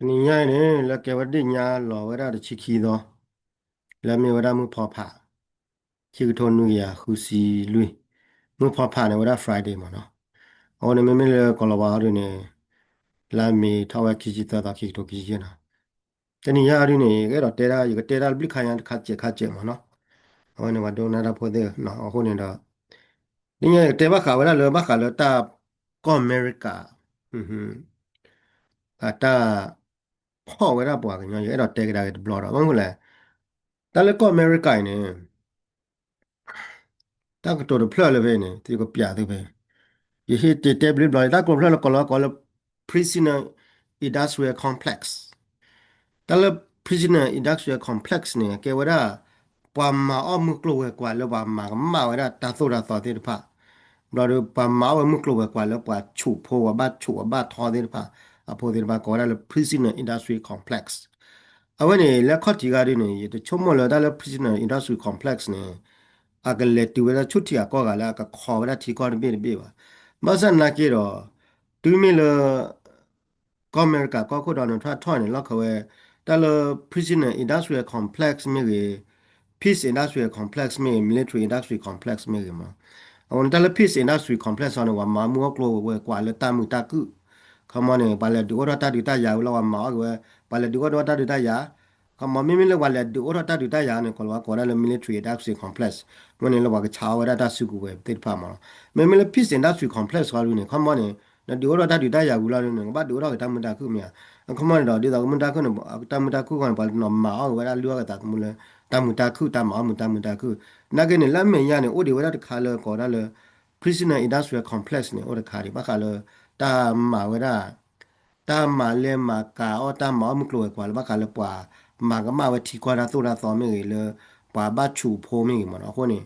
တနံၤညါအံၤန့ၣ် လၢကဲဝဲဒၣ်ညါလီၤဝဲဒၣ်တဆံခံသီ, လၢမ့ၢ်ဝဲဒၣ်မုၢ်ဖီဖး, ခံကထိနွံကယၤဃုဆံလွံၢ်, မုၢ်ဖီဖးန့ၣ်ဝဲဒၣ် Friday မ့ၢ်နီၤ. အဃိန့ၣ် မ့မ့ၢ်လၢကီၤလၤဝါအီၤဒ်န့ၣ် လါမ့ၤထီၣ်ဝဲခံဆံသၢသီ ခံကထိခံဆံယဲၢ်နီၤ. တနံၤညါအံၤဒ်န့ၣ် ယကအဲၣ်ဒိးတဲဒၣ် ယကတဲဒၣ်တဘျုးခါညါတခါစဲးခါစဲးမ့ၢ်နီၤ. အဝဲန့ၣ် ပှၤဒိကနၣ်တၢ်ဖိသ့ၣ်နီၤ. အဃိန့ၣ်ဒီး တနံၤညါယကတဲဘၣ်ဃးဝဲဒၣ်လၢဘၣ်ဃးလၢတၢ်ကီၢ်အမဲရကၤ အတၢ်ဖီၣ်ဝဲဒၣ်ပှၤကညီ ယအဲၣ်ဒိးတဲကဒါက့ၤတဘျီဒီး ဘၣ်မနုၤလဲၣ်, တၢ်လၢကီၢ်အမဲရကၤအံၤန့ၣ် တၢ်ကတိၤတဖျၢၣ်လၢဖဲန့ၣ် သုကပျးသုဖဲ, ယဟ့ၣ်တ့ၢ်တဲဘျုးဘျီ တၢ်ကတိၤတဖျၢၣ်လၢကီၤလၤဝါကိးလၢ prisoner industrial complex. တၢ်လၢ prisoner industrial complex န့ၣ် ကဲဝဲဒၣ် ပှၤမၤအီၣ်မုၢ်ကျိၤဝဲၤကွာ်လၢပှၤမၤကမၣ်ဝဲဒၣ်တၢ်သိၣ်တၢ်သီသ့ၣ်တဖၣ်, ဘျီဒီးပှၤမၤအီၣ်ဝဲမုၢ်ကျိၤဝဲၤကွာ်လၢပှၤဆူးဖိ ပှၤဘၣ်ဆူး ပှၤဘၣ်ထီသ့ၣ်တဖၣ်, အဖိသ့ၣ်တဖၣ် ကိးဝဲဒၣ်လၢ prisoner industrial complex. အဝဲန့ၣ် လၢခီၣ်ထံးဂၤဒ်န့ၣ် ယတဆိကမိၣ်လၢတၢ်လၢ prisoner industrial complex န့ၣ် အကလဲၤတုၤဝဲဒၣ်ဆူထံးအကီၢ်ဂၤလၢ အကခီဝဲဒၣ်ထံကီၢ်တဘ့ၣ်တဘ့ၣ်ဘၣ်. ဘၣ်ဆၣ်နာ်က့ဒီး တုၤမ့ၢ်လၢ ကီၢ်အမဲရကၤကီၢ်ခိၣ် Donald Trump ထီၣ်န့ၣ် လီၢ်ခၢဝဲ တၢ်လၢ prisoner industrial complex မ့ၢ်ဂ့ၤ, peace industrial complex မ့ၢ်ဂ့ၤ, military industrial complex မ့ၢ်ဂ့ၤမး, အဝဲန့ၣ် တၢ်လၢ peace industrial complex အီၤန့ၣ် ပှၤမၤမုၢ်ကျိၤဝဲၤကွာ်လၢတၢ်မုာ်တၢ်ခုၣ်, ခီမီန့ၣ် ပှၤလဲၤဒုးအိၣ်ထီၣ်တၢ်ဒုးတၢ်ယၤဝံၤလီၤ ပှၤမၤအီၣ်က့ၤဝဲ, ပှၤလဲၤဒုးအိၣ်ထီၣ်တၢ်ဒုးတၢ်ယၤန့ၣ် ကီၤလၤဝါကိးဝဲဒၣ်လၢ military industrial complex, အဝဲန့ၣ်လၢပှၤကဆးအီၣ်ဝဲဒၣ်တၢ်စုကဝဲၤသ့ၣ်တဖၣ်မးလီၤ. မ့မ့ၢ်လၢ peace industrial complex ဃီဒ်န့ၣ် ခီမီန့ၣ် နဒုးအိၣ်ထီၣ်တၢ်ဒုးတၢ်ယၤဝံၤလီၤန့ၣ် ကဘၣ်ဒုးအိၣ်ထီၣ်က့ၤတၢ်မုာ်တၢ်ခုၣ်မ့ၢ်ဧါ, အခီမီန့ၣ်ဒီး ဒ်သိးကမုာ်တၢ်ခုၣ်န့ၣ် တၢ်မုာ်တၢ်ခုၣ်ဃီန့ၣ် ပှၤတနီၤမၤအီၣ်က့ၤဝဲဒၣ် လုၢ်အီၣ်က့ၤသးသမူလၢ တၢ်မုာ်တၢ်ခုၣ် တၢ်မၤအီၣ်မုာ်တၢ်မုာ်တၢ်ခုၣ်, နာ်က့န့ၣ် လၢအမဲာ်ညါန့ၣ် အိၣ်ဒံးဝဲဒၣ်တခါလၢကိးဝဲဒၣ်လၢ prisoner industrial complex န့ၣ် အိၣ်တခါဒံး ဘၣ်ဃးလၢ တၢ်မၤဝဲဒၣ် တၢ်မၤလဲၤမၤကၤအီၣ် တၢ်မၤအီၣ်မုၢ်ကျိၤဝဲၤကွာ်လၢဘၣ်ဃးလၢပှၤမၤကမၣ်ဝဲထံကီၢ်တၢ်သိၣ်တၢ်သီမ့ၢ်ဂ့ၤ လၢပှၤဘၣ်ဆူးဖိမ့ၢ်ဂ့ၤမးနီၤ. အဃိန့ၣ်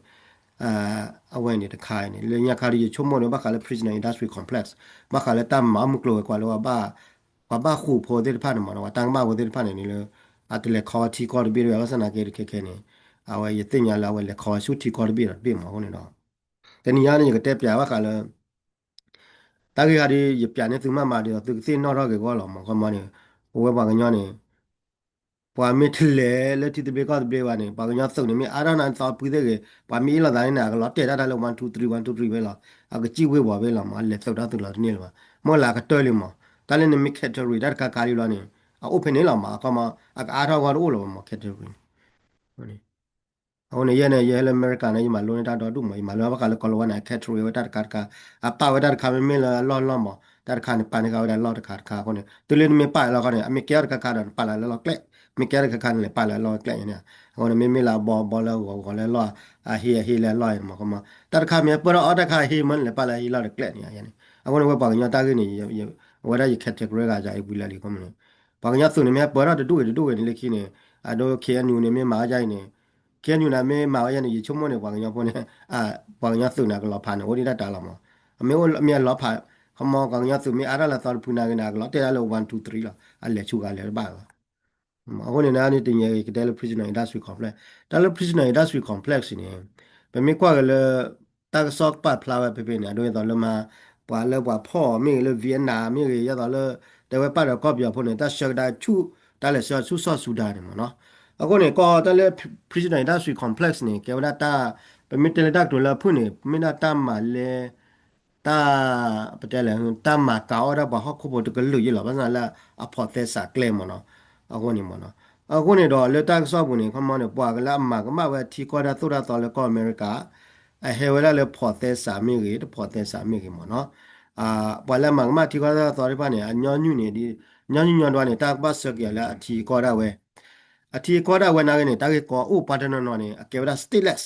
အဝဲန့ၣ်တခါန့ၣ် လၢညါခါဒီးယဆိကမိၣ်ဒီး ဘၣ်ဃးလၢ prisoner industrial complex ဘၣ်ဃးလၢတၢ်မၤအီၣ်မုၢ်ကျိၤဝဲၤကွာ်လၢ ပှၤဘၣ်ဃူးဖိသ့ၣ်တဖၣ်န့ၣ်မးနီၤ ပှၤတၢ်ကမၣ်ဖိသ့ၣ်တဖၣ်န့ၣ်န့ၣ်လၢ အတလဲၤခီထံကီၢ်တဘ့ၣ်တဝဲ ဘၣ်ဆၣ်နာ်က့တခဲခဲန့ၣ် အဝဲယသ့ၣ်ညါလၢအဝဲလဲၤခီဆူထံကီၢ်တဘ့ၣ်ဒီးတဘ့ၣ်မးအဃိန့ၣ်ဒီး တနံၤညါန့ၣ် ယကတဲပျးဘၣ်ဃးလၢ တၢ်ဂ့ၢ်ခါဒ် ယပျးန့ၢ်သုမးမးဒီး သုကသ့ၣ်နီၣ်ထီၣ်က့ၤဂီၢ်လီၤမး ခီမီန့ၣ် ပဝဲပှၤကညီန့ၣ် ပှၤမ့ၢ်တလဲၤလၢထံသဘျ့ကီၢ်သဘျ့ဘၣ်န့ၣ် ပှၤကညီသုးန့ၣ်မ့ၢ်အါထီၣ်နၤသီဖုသ့ၣ်ဂ့ၤ ပှၤမ့ၢ်အ့ၣ်လိာ်သးန့ၣ် အကလီၤတဲာ်တၢ်တၢ်လၢ one two three one two three ဝဲလီၤ အကစံၣ်ဝ့ၤဝီၤဝဲလီၤမး အလဲၤသုးတၢ်သုးလီၤတန့ၢ်လၢၤဘၣ် မ့ၢ်လၢအကတၢၢ်လံမး တၢ်လၢနမ့ၢ် category တၢ်တခါခါလံလီၤန့ၣ် အအိၣ်ဖဲန့ၣ်လီၤမး အခီမီ အကအါထီၣ်ဂီၢ်တအိၣ်လၢၤဘၣ်မး category အဃိန့ၣ် ယဲန့ၣ် ယဟဲလၢအမဲရကၤန့ၣ် ယမၤလိန့ၢ်တၢ်ဒီဒူၣ်မး ယမၤလိဘၣ်ဃးလၢကီၤလၤဝါန့ၣ် အ category ဝဲတၢ်တခါတခါ အပာ်ဝဲတၢ်တခါမ့မ့ၢ်လၢအလီၢ်လီၢ်မး တၢ်တခါန့ၣ် ပာ်န့ၢ်ဃာ်ဝဲဒၣ်လီၢ်တခါတခါအဃိန့ၣ် တုၤလၢနမ့ၢ်ပာ်လီၤခီန့ၣ် အမ့ၢ်ကဲထီၣ်တခါခါဒီး နပာ်လီၤလၢလီၢ်ကျဲ မ့ၢ်ကဲထီၣ်တခါခါန့ၣ် လဲၤပာ်လီၤလၢလီၢ်ကျဲန့ၣ် အဃိန့ၣ် မ့မ့ၢ်လၢအဘီဘီလၢအဂီၤဂီၤလၢလီၢ် အဟ့အဟ့လၢလီၢ်န့ၣ်မး ခီမီ တၢ်တခါမ့ၢ်ပၢၢ်ထီၣ်အီၣ်တၢ်ခါအဟ့မး နလဲၤပာ်လၢအဟ့လီၢ်တကျဲန့ၣ် အဃိန့ၣ် ဝဲပှၤကညီတၢ်ဂ့ၢ်န့ၣ် အဝဲဒၣ်ယ category ဂၤယၤအံၤဝံၤလၢလံခီမီန့ၣ် ပှၤကညီသုးန့ၣ်မ့ၢ်ဟဲပၢၢ်ထီၣ်တဒူၣ်ဂ့ၤတဒူၣ်ဂ့ၤန့ၣ် လၢခံန့ၣ် အဒိ K N U န့ၣ်မ့ၢ်မၤအါယါအံၤန့ၣ် K N U န့ၣ်မ့ၢ်မၤဝဲယါန့ၣ် ယဆိကမိၣ်န့ၣ် ပှၤကညီဖိန့ၣ် ပှၤကညီသုးန့ၣ် အကလီၤဖးန့ၣ် အိၣ်ဒံးတၢ်တၢ်လီၤမး အမ့ၢ်အိၣ်မ့ၢ်အလီၤဖး ခီမီ ပှၤကညီသုးမ့ၢ်အါထီၣ်လၢသီတဖုနာ်ဂ့ၤန့ၣ် အကလီၤတဲာ်တၢ်လၢ one two three လီၤ အလဲၤဆူဂၤလဲၤတဘၣ်လီၤ အဃိန့ၣ် နန့ၣ်တနံၤအံၤကတဲလၢ prisoner industry complex တၢ်လၢ prisoner industry complex န့ၣ် ပမ့ၢ်ကွၢ်က့ၤလၢ တၢ်ကစီၣ်ပာ်ဖျါဝဲဖဲဖဲန့ၣ် အဒိဒ်သိးလၢမၤ ပှၤလၢပှၤဖီၣ်အီၤမ့ၢ်ဂ့ၤ လၢ Vietnam မ့ၢ်ဂ့ၤ ဒ်သိးလၢ တဲဝဲပာ်ဒီးကီၢ်ပယီၤဖိန့ၣ် တၢ်ဆှၢကဒါဆူ တၢ်လဲၤဆှၢဆူ South Sudan န့ၣ်မးနီၤ အဃိန့ၣ် ကီၢ်တၢ်လၢ prisoner industry complex န့ၣ် ကဲဝဲဒၣ်တၢ် ပမ့ၢ်တဲလၢတၢ်ကတိၤလၢအဖုၣ်န့ၣ် မ့ၢ်ဒၣ်တၢ်မၤလဲ တၢ် ပတဲလဲၣ် တၢ်မၤကၤအီၣ်ဒၣ်ပှၤဟီၣ်ခိၣ်ဖိတကလုာ်ယ့ၢ်လီၤ ဘၣ်ဆၣ်လၢအဖိးသဲစးကျဲမ့ၢ်နီၤ အဃိန့ၣ်မ့ၢ်နီၤ အဃိန့ၣ်ဒီးလၢတၢ်ကစီၣ်ပူၤန့ၣ် ခီမီန့ၣ် ပှၤကလၢအမၤကမၣ်ဝဲထံကီၢ်တၢ်သိၣ်တၢ်သီလၢကီၢ်အမဲရကၤ အဟဲဝဲဒၣ်လၢဖိးသဲစးမ့ၢ်ဂ့ၤ တဖိးသဲစးမ့ၢ်ဂ့ၤမ့ၢ်နီၤ ပှၤလၢအမၤကမၣ်ထံကီၢ်တၢ်သိၣ်တၢ်သီသ့ၣ်တဖၣ်န့ၣ် အညီနုၢ်န့ၣ် ညီနုၢ်ညီဒွါန့ၣ် တၢ်ကဘၣ်ဆှၢက့ၤအီၤလၢအထံအကီၢ်ဒၣ်ဝဲ အထံအကီၢ်ဒၣ်ဝဲနာ်ဂ့ၤန့ၣ် တၢ်ဂ့ၢ်ကီအိၣ်ပှၤတနီၤနီၤန့ၣ် အကဲဝဲဒၣ် stateless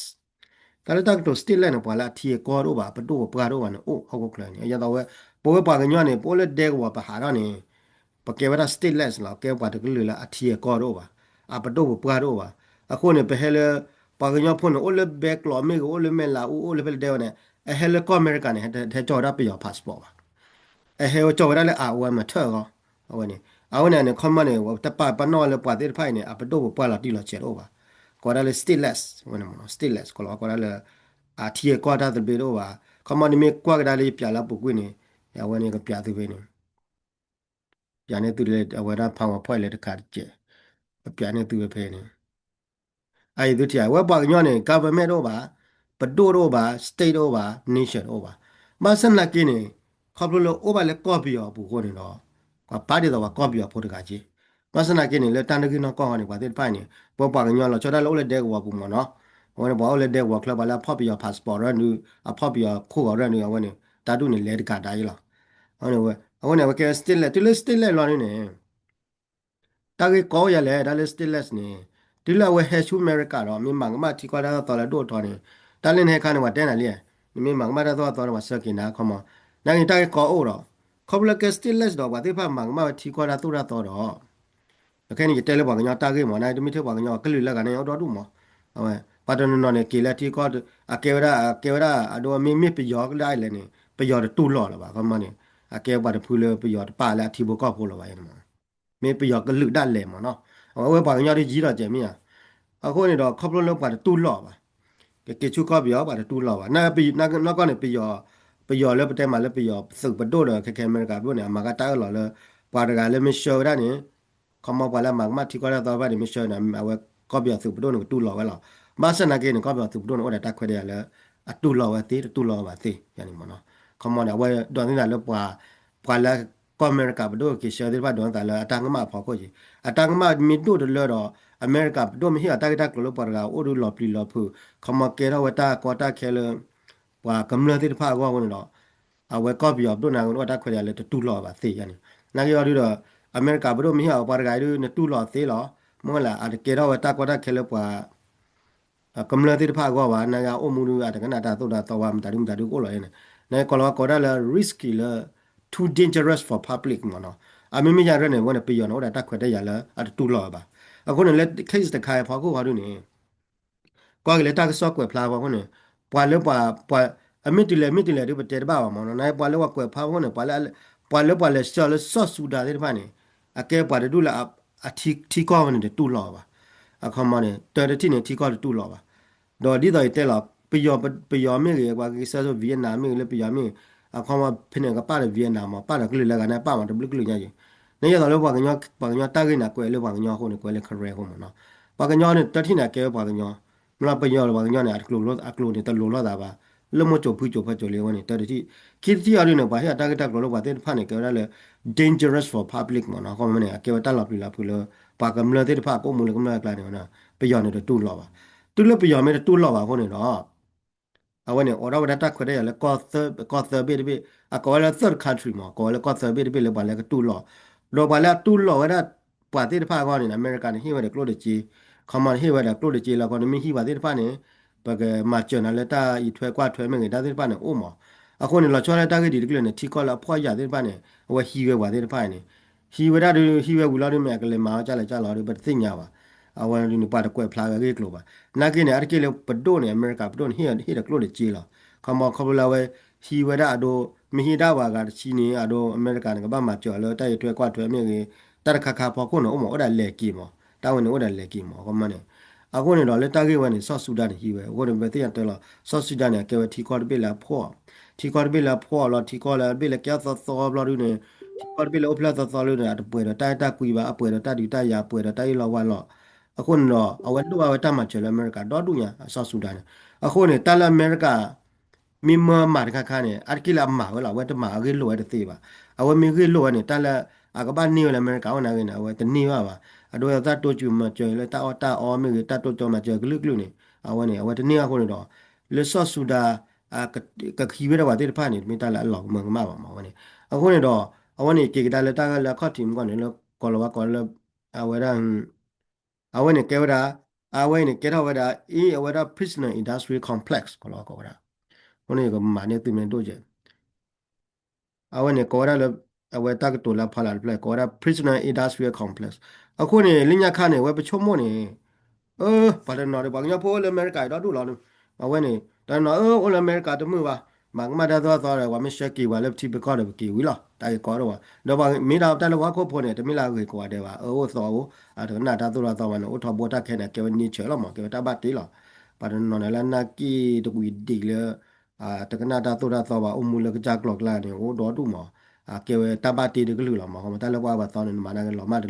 တၢ်လၢတၢ်ကတိၤ stateless န့ၣ် ပှၤလၢအထံအကီၢ်တအိၣ်ဘၣ် အပဒိၣ်ပပှၢ်တအိၣ်ဘၣ်န့ၣ် အိၣ်ဟီၣ်ခိၣ်ချၢန့ၣ် အဒ်သိးဝဲ ပဝဲပှၤကညီန့ၣ် ပအိၣ်လၢဒဲကဝီၤပဟးထီၣ်န့ၣ် ပကဲဝဲဒၣ် stateless လီၤ ကဲပှၤတကလုာ်လၢအထံအကီၢ်တအိၣ်ဘၣ် အပဒိၣ်ပပှၢ်တအိၣ်ဘၣ် အဃိန့ၣ် ပဟဲလၢ ပှၤကညီဖိန့ၣ် အိၣ်လၢဘဲကျိးမ့ၢ်ဂ့ၤ အိၣ်လၢမဲၢ်လးအူ အိၣ်လၢဖဲလဲၣ်ဒဲဝဲန့ၣ် အဟဲလၢကီၢ်အမဲရကၤန့ၣ် ဟဲကၠီၣ်ဝဲဒၣ်ပယီၤ passport ဘၣ် အဟဲကၠီၣ်ဝဲဒၣ်လၢအဝဲမၤထၢၣ်အဂီၢ် အဝဲန့ၣ် အဝဲန့ၣ်န့ၣ် ခီမီန့ၣ် တပာ်ပနီၣ်လၢပှၤသ့ၣ်တဖၣ်အံၤန့ၣ် အပဒိၣ်ပပှၢ်လီၤတံၢ်လီၤဆဲးတအိၣ်ဘၣ် ကိးဒၣ်လၢ stateless ဝဲန့ၣ် stateless ကိးလီၤကိးဒၣ်လၢ အထံအကီၢ်တၢ်သဘျ့တအိၣ်ဘၣ် ခီမီန့ၣ်မ့ၢ်ကွၢ်ကဒါလၢယပျးလၢအပူၤကွံာ်န့ၣ် အဝဲန့ၣ်ကပျးသုဖဲန့ၣ် ယၤန့ၣ်သုလၢအဝဲဒၣ် PowerPoint လၢတခါတကဲး, ပပျးန့ၢ်သုဝဲဖဲန့ၣ် အအံၤသုထံၣ် အဝဲပှၤကညီန့ၣ် government တအိၣ်ဘၣ်, ပဒိၣ်တအိၣ်ဘၣ်, state တအိၣ်ဘၣ်, nation တအိၣ်ဘၣ်. ဘၣ်ဆၣ်သနာ်က့န့ၣ် ခီဖျိလၢအိၣ်ဘၣ်လၢကီၢ်ပယီၤအပူၤအဃိန့ၣ်ဒီး ပှၤပာ်ဒ်သိးပှၤကီၢ်ပယီၤဖိတဂၤက့. ဘၣ်ဆၣ်သနာ်က့န့ၣ် လၢတၢ်နဂ့ၢ်နီၢ်ကီၢ်ဃီန့ၣ် ပှၤသ့ၣ်တဖၣ်န့ၣ် ပပှၤကညီလီၤဆီဒၣ်လၢအိၣ်လၢဒဲကဝီၤပူၤမ့ၢ်နီၤ, အဝဲန့ၣ်ပှၤအိၣ်လၢဒဲကဝီၤချၢ ပှၤလၢအဖီၣ်ပယီၤ passport ရၢၢ်နုာ် အဖီၣ်ပယီၤခိၣ်ဂီၤရၢၢ်နုာ် အဝဲန့ၣ် တၢ်ဒူၣ်န့ၣ်လဲၤတကးဒၣ်အံၤလီၤ. အဝဲန့ၣ် အဝဲန့ၣ် အဝဲကဲ state လဲၣ် တုၤလၢ state လဲၣ်လီၤဒ်န့ၣ် တၢ်ဂ့ၢ်ကီအိၣ်ယၤလဲၣ် တၢ်လၢ stateless န့ၣ်, တုၤလၢအဝဲဟဲဆူအမဲရကၤဒီး မ့ၢ်မၤကမၣ်ထံကီၢ်တၢ်သိၣ်တၢ်သီလၢဒိၣ်ထီန့ၣ်, တၢ်လၢနဟဲခါန့ၣ် ပှၤတဲနၤလံ, နမ့ၢ်မၤကမၣ်တၢ်သိၣ်တၢ်သီန့ၣ် ပှၤဆှၢက့ၤနၤခီမီ, နာ်က့တၢ်ဂ့ၢ်ကီအိၣ်ဒီး ခီဖျိလၢကဲ stateless ဒီး ပှၤသ့ၣ်တဖၣ်မၤကမၣ်ဝဲထံကီၢ်တၢ်သိၣ်တၢ်သီဒီး အခဲန့ၣ် ယတဲလၢပှၤကညီတၢ်ဂ့ၢ်မး နာ်က့တမ့ၢ်ထဲပှၤကညီအကလုာ်လၢဂၤန့ၣ် အိၣ်ဒီဒူၣ်မး, အဝဲ ပှၤတနီၤနီၤန့ၣ် က့ၤလၢထံကီၢ် အကဲဝဲဒၣ် အကဲဝဲဒၣ် အဒိ မ့ၢ် မ့ၢ်ပယီၤကဒၣ်လဲၣ်န့ၣ် ပယီၤတတူၢ်လိာ်လၢၤဘၣ် ခီမီန့ၣ်, အကဲပှၤတဖုလၢပယီၤတပာ်လၢအထံဖိကီၢ်ဖိလၢၤဘၣ်န့ၣ်မး, မ့ၢ်ပယီၤကလုာ်ဒၣ်လဲာ်မးနီၤ, အဝဲပှၤကညီဒ်ယံၤဒီးကဲမ့ၢ်ဧါ, အဃိန့ၣ်ဒီး ခီဖျိလၢပှၤတတူၢ်လိာ်ဘၣ်, ကက့ၤဆူကီၢ်ပယီၤ ပှၤတတူၢ်လိာ်ဘၣ်, နီၢ်ကီၢ်န့ၣ် ပယီၤ ပယီၤလၢပတဲမးလၢပယီၤသုးပဒိၣ်ဒီး ခဲခဲအမဲရကၤပဒိၣ်န့ၣ် အမၤကတၢ်အၢၣ်လီၤလၢ ပှၤတဂၤလၢမ့ၢ်ဆှၢဝဲဒၣ်န့ၣ် ခီမီပှၤလၢအမၤကမၣ်ထံကီၢ်တၢ်သီတဖၣ်န့ၣ် မ့ၢ်ဆှၢန့ၣ် အဝဲကီၢ်ပယီၤသုးပဒိၣ်န့ၣ် ကတူၢ်လိာ်ဝဲလီၤ. ဘၣ်ဆၣ်သနာ်က့န့ၣ် ကီၢ်ပယီၤသုးပဒိၣ်န့ၣ် အိၣ်ဒီးတၢ်ခွဲးတၢ်ယာ်လၢ အတူၢ်လိာ်ဝဲသ့ တတူၢ်လိာ်ဝဲဘၣ်သ့ ယၤန့ၣ်မးနီၤ, ခီမီန့ၣ် အဝဲဒိးသန့ၤသးလၢပှၤ ပှၤလၢကီၢ်အမဲရကၤပဒိၣ်က့ၤဆှၢသ့ၣ်တဖၣ်ဒိးသန့ၤသးလၢအတၢ်ကမၣ်အဖီခိၣ်က့ၤ, အတၢ်ကမၣ်မ့ၢ်ဒိၣ်တလၢဒီး အမဲရကၤပဒိၣ်မ့ၢ်ဟ့ၣ်အီၤတၢ်ဂ့ၢ်တၢ်ကျိၤလၢပှၤတဂၤအိၣ်ဒုးလီၤပျံၤလီၤဖုး ခီမီကဲထီၣ်ဝဲတၢ်ကီတၢ်ခဲလၢ ပှၤကမျၢၢ်သ့ၣ်တဖၣ်အဂီၢ်အဃိန့ၣ်ဒီး အဝဲကီၢ်ပယီၤပဒိၣ်န့ၣ် အိၣ်တၢ်ခွဲးတၢ်ယာ်လၢတတူၢ်လိာ်ဘၣ်သ့ယၤန့ၣ်, နာ်က့အီၤဒုဒီး အမဲရကၤပဒိၣ်မ့ၢ်ဟ့ၣ်အီၤပှၤတဂၤအံၤဒု နတူၢ်လိာ်သ့လီၤ, မ့ၢ်လၢ အတကဲထီၣ်ဝဲတၢ်ကီတၢ်ခဲလၢပှၤ ကမျၢၢ်သ့ၣ်တဖၣ်အဂီၢ်ဘၣ်, နာ်က့အအိၣ်မူဒု အတကနၣ်တၢ်သိၣ်တၢ်သီဝဲ မတၤဒုမတၤဒုကအိၣ်လီၤန့ၣ်, နာ်က့ကိးလီၤဝဲကိးဒၣ်လၢ risky လၢ too dangerous for public မ့ၢ်နီၤ, အမ့မ့ၢ်ယၤရဲၣ်န့ၣ် အဝဲန့ၣ် ပယီၤန့ၣ် အိၣ်ဒီးတၢ်ခွဲးတၢ်ယာ်လၢအတတူၢ်လိာ်ဝဲဘၣ်, အဃိန့ၣ်လၢ case တခါအံၤအဖီခိၣ်ဃီဒုန့ၣ် ကွၢ်က့ၤလၢတၢ်ကစီၣ်ကွဲးဖျါဖီခိၣ်န့ၣ် ပှၤလၢပှၤ ပှၤ အမ့ၢ်တုၤလဲၣ်မ့ၢ်တုၤလဲၣ်ဒုပတဲတဘၣ်ဘၣ်မ့ၢ်နီၤ, နာ်က့ပှၤလၢပှၤကွဲးဖျါဖီခိၣ်န့ၣ် ပှၤလၢ ပှၤလၢပှၤလဲၤဆှၢလၢစီၤစူၤဒၤသ့ၣ်တဖၣ်န့ၣ် အကဲပှၤတဒူၣ်လၢအထံကီၢ်ဝဲန့ၣ်တတူၢ်လိာ်ဘၣ်, အခီမီန့ၣ် တၢတထံၣ်န့ၣ် ထံကီၢ်တတူၢ်လိာ်ဘၣ်, ဒီးဒ်သိးယတဲလီၤ ပယီၤ ပယီၤမ့ၢ်ဂ့ၤ ပှၤကက့ၤဆှၢဆူ Vietnam မ့ၢ်ဂ့ၤလၢပယီၤမ့ၢ်ဂ့ၤ အခီမီဖဲန့ၣ် ကပာ်ဒီး Vietnam မ့ၢ် ပာ်ဒီးကလုာ်လၢဂၤန့ၣ် ပာ်မ့ၢ်တဘျုးကလုာ်ညါယံၤ, နယဲသိးလၢပှၤကညီ ပှၤကညီတၢ်ဂ့ၢ်န့ၣ် ကွဲးလၢပှၤကညီအဃိန့ၣ် ကွဲးလၢ Karen အဃိမ့ၢ်နီၤ, ပှၤကညီန့ၣ် တၢတထံၣ်န့ၣ် အကဲဝဲပှၤကညီ မ့ၢ်လီၤပယီၤလၢပှၤကညီန့ၣ် အကျိၤန့ၣ်တလိၤလိာ်သးဘၣ်, လၢမိၢ်စိၤဖုစိၤဖဲစိၤလံအဝဲန့ၣ် တၢတထံၣ်, ခံတထံၣ်အီၤဒုန့ၣ် ပှၤဟ့ၣ်အတၢ်ဂ့ၢ်တၢ်ကျိၤလၢပှၤသ့ၣ်တဖၣ်န့ၣ် ကဲဝဲဒၣ်လၢ dangerous for public မ့ၢ်နီၤ, အခီမီန့ၣ် အကဲဝဲတၢ်လီၤပျံၤလီၤဖုးလၢ ပှၤကမျၢၢ်သ့ၣ်တဖၣ် ကအိၣ်မူလၢကမျၢၢ်အကျါန့ၣ် ပယီၤန့ၣ်တတူၢ်လိာ်ဘၣ်, တုၤလၢပယီၤမ့ၢ်တတူၢ်လိာ်ဘၣ်အဃိန့ၣ်ဒီး အဝဲန့ၣ် အိးထီၣ်ဝဲဒၣ်တၢ်ခွဲးတၢ်ယာ်လၢ ကီၢ်သၢဘ့ၣ်တဘ့ၣ် အကိးဝဲလၢ third country မ့ၢ် ကိးဝဲလၢကီၢ်သၢဘ့ၣ်တဘ့ၣ်လၢပှၤလၢကတူၢ်လိာ်, ဒီးပှၤလၢအတူၢ်လိာ်ဝဲဒၣ် ပှၤသ့ၣ်တဖၣ်အဂီၢ်န့ၣ် အမဲရကၤန့ၣ် ဟ့ၣ်ဝဲဒီးကျိၣ်ဒီးစ့, ခီမီန့ၣ် ဟ့ၣ်ဝဲဒီးကျိၣ်ဒီးစ့လၢအဃိန့ၣ် မ့ၢ်ဟံးပှၤသ့ၣ်တဖၣ်န့ၣ် ပကမၤစၢၤနၤလၢတၢ်အံးထွဲကွၢ်ထွဲမ့ၢ်ဂ့ၤ တၢ်သ့ၣ်တဖၣ်န့ၣ်အိၣ်မး, အဃိန့ၣ် လီၤဆီဒၣ်တၢ်ဂ့ၢ်ဒ်တကလုာ်န့ၣ် ထံကီၢ်လၢအဖှီၣ်ယာ်သ့ၣ်တဖၣ်န့ၣ် အဝဲဟံးဝဲပှၤသ့ၣ်တဖၣ်န့ၣ် ဟံးဝဲဒၣ်ဒု ဟံးဝဲဝံၤလီၤဒု မ့ၢ်အကလဲၤမၤဝဲကၢ်လဲၣ်ကၢ်လီၤဒု ပတသ့ၣ်ညါဘၣ်, အဝဲဒုန့ၣ် ပှၤတကွဲးဖျါဝဲအဂ့ၢ်အကျိၤဘၣ်, နာ်က့န့ၣ် အါတက့ၢ်လၢပဒိၣ်န့ၣ် အမဲရကၤပဒိၣ်န့ၣ် ဟ့ၣ်ဒီးကျိၣ်ဒီးစ့လီၤ, ခီမီခီဖျိလၢအဝဲ ဟံးဝဲဒၣ်အဒိ မ့ၢ်ဟံးဒၣ်ပှၤဂၤတဆံန့ၣ် အဒိ အမဲရကၤန့ၣ် ကဘၣ်မၤစၢၤအီၤလၢတၢ်အံးထွဲကွၢ်ထွဲမ့ၢ်ဂ့ၤ တၢ်တခါခါဖီခိၣ်န့ၣ် အိၣ်မး အိၣ်ဒၣ်လဲၤက့ၤမး, တၢ်ဝဲန့ၣ်အိၣ်ဒၣ်လဲၤက့ၤမး ခီမီန့ၣ်, အဃိန့ၣ်ဒီးလၢတၢ်ဂ့ၢ်ဝဲန့ၣ် စီၤစူၤဒၤန့ၣ်ဟံးဝဲ အဃိန့ၣ် ပသ့ၣ်ညါတဲလီၤ စီၤစူၤဒၤန့ၣ် အကဲဝဲထံကီၢ်တဘ့ၣ်လၢအဖှီၣ် ထံကီၢ်တဘ့ၣ်လၢအဖှီၣ်လီၤ ထံကီၢ်လၢအဘ့ၣ်လၢကဲထီၣ်သီသီဘျီဒုန့ၣ် ထံကီၢ်တဘ့ၣ်လၢအိၣ်ဖျဲၣ်သီသီလၢန့ၣ် အတပှဲၤဒီးတၢ်အဲၣ်တၢ်ကွံဘၣ် အပှဲၤဒီးတၢ်ဒုးတၢ်ယၤ အပှဲၤဒီးတၢ်အ့ၣ်လိာ်ဝါလိာ်, အဃိန့ၣ်ဒီး အဝဲလိၣ်ဘၣ်ဝဲတၢ်မၤစၢၤလၢအမဲရကၤဒီဒူၣ်ညါ အစီၤစူၤဒၤန့ၣ်, အဃိန့ၣ် တၢ်လၢအမဲရကၤ မ့ၢ်မၢမၤတခါခါန့ၣ် အါတက့ၢ်လၢအမၤဝဲလီၤ အဝဲတမၤအဂ့ၢ်လိၣ်ဝဲတသ့ဘၣ်, အဝဲမ့ၢ်ဂ့ၢ်လိၣ်ဝဲန့ၣ် တၢ်လၢအကဘၣ်န့ၢ်ဝဲလၢအမဲရကၤအိၣ်နာ်ဂ့ၤန့ၣ် အဝဲတန့ၢ်ဘၣ်ဘၣ်, အဒိတၢ်တိစၢၤမၤစၢၤလၢတၢ်အီၣ်တၢ်အီမ့ၢ်ဂ့ၤ တၢ်တိစၢၤမၤစၢၤကလုာ်ကလုာ်န့ၣ် အဝဲန့ၣ် အဝဲတန့ၢ်ဘၣ်အဃိန့ၣ်ဒီး လၢစီၤစူၤဒၤ ကကဟံးဝဲဒၣ်ပှၤသ့ၣ်တဖၣ်န့ၣ် တမ့ၢ်တၢ်လၢအလီၤကမၢကမၣ်ဘၣ်မး အဝဲန့ၣ်, အဃိန့ၣ်ဒီး အဝဲန့ၣ်က့ၤကဒါလၢတၢ်ဂၤလၢအခီၣ်ထံးမူကီၢ်န့ၣ် လၢကိးလီၤဝဲကိးလၢ အဝဲဒၣ် အဝဲန့ၣ်ကဲဝဲဒၣ် အဝဲအံၤန့ၣ်ကဲထီၣ်ဝဲဒၣ် အဝဲဒၣ် prisoner industrial complex ကိးလီၤဝဲကိးဝဲဒၣ်, အဃိန့ၣ်ယကမၤန့ၢ်သုမ့ၢ်ဒိၣ်ကဲး အဝဲန့ၣ်ကိးဝဲဒၣ်လၢ အဝဲတၢ်ကတိၤလၢအဖီလာ်တဖျၢၣ် ကိးဝဲဒၣ် prisoner industrial complex, အဃိန့ၣ် လၢညါခါန့ၣ် အဝဲပဆိကမိၣ်န့ၣ် အၢ ပှၤတနီၤဒီး ပှၤကညီဖိအိၣ်လၢအမဲရကၤအံၤဒီဒူၣ်လီၤ, အဝဲန့ၣ် တနီၤ အၢ အိၣ်လၢအမဲရကၤတမုာ်ဘၣ်, မၤကမၣ်တၢ်သိၣ်တၢ်သီဒီး ပှၤမ့ၢ်ဆှၢက့ၤပှၤလၢပထံပကီၢ်ဒီးပက့ၤဝံၤလီၤ, တၢ်ဂ့ၢ်ကီဒိၣ်ဘၣ်, ဒီးမ့ၢ်ဒၣ်တၢ်လၢပှၤဟီၣ်ခိၣ်ဖိန့ၣ် တမ့ၢ်လၢအဂ့ၤကိးဂၤဒဲးဘၣ်, အၢ အိၣ်သီအိၣ် အတကနၣ်တၢ်သိၣ်တၢ်သီဘၣ်န့ၣ် အိၣ်ထီဘိတၢ်ခဲန့ၣ် အကဲဝဲ nature လီၤမး ကဲဝဲတၢ်ဘၣ်တ့လီၤ, ပှၤတနီၤန့ၣ်လၢနာ်က့တကွံာ်ဒံးလၢ တကနၣ်တၢ်သိၣ်တၢ်သီဘၣ် အိၣ်မူလၢကစၢ်ကျိၤကျါန့ၣ် အိၣ်ဒီဒူၣ်မး, အကဲဝဲတၢ်ဘၣ်တ့တကလုာ်လီၤမး, ခီမးတၢ်လၢပှၤအၢပှၤသီန့ၣ် နမၤနာ်က့လီၤမၢ်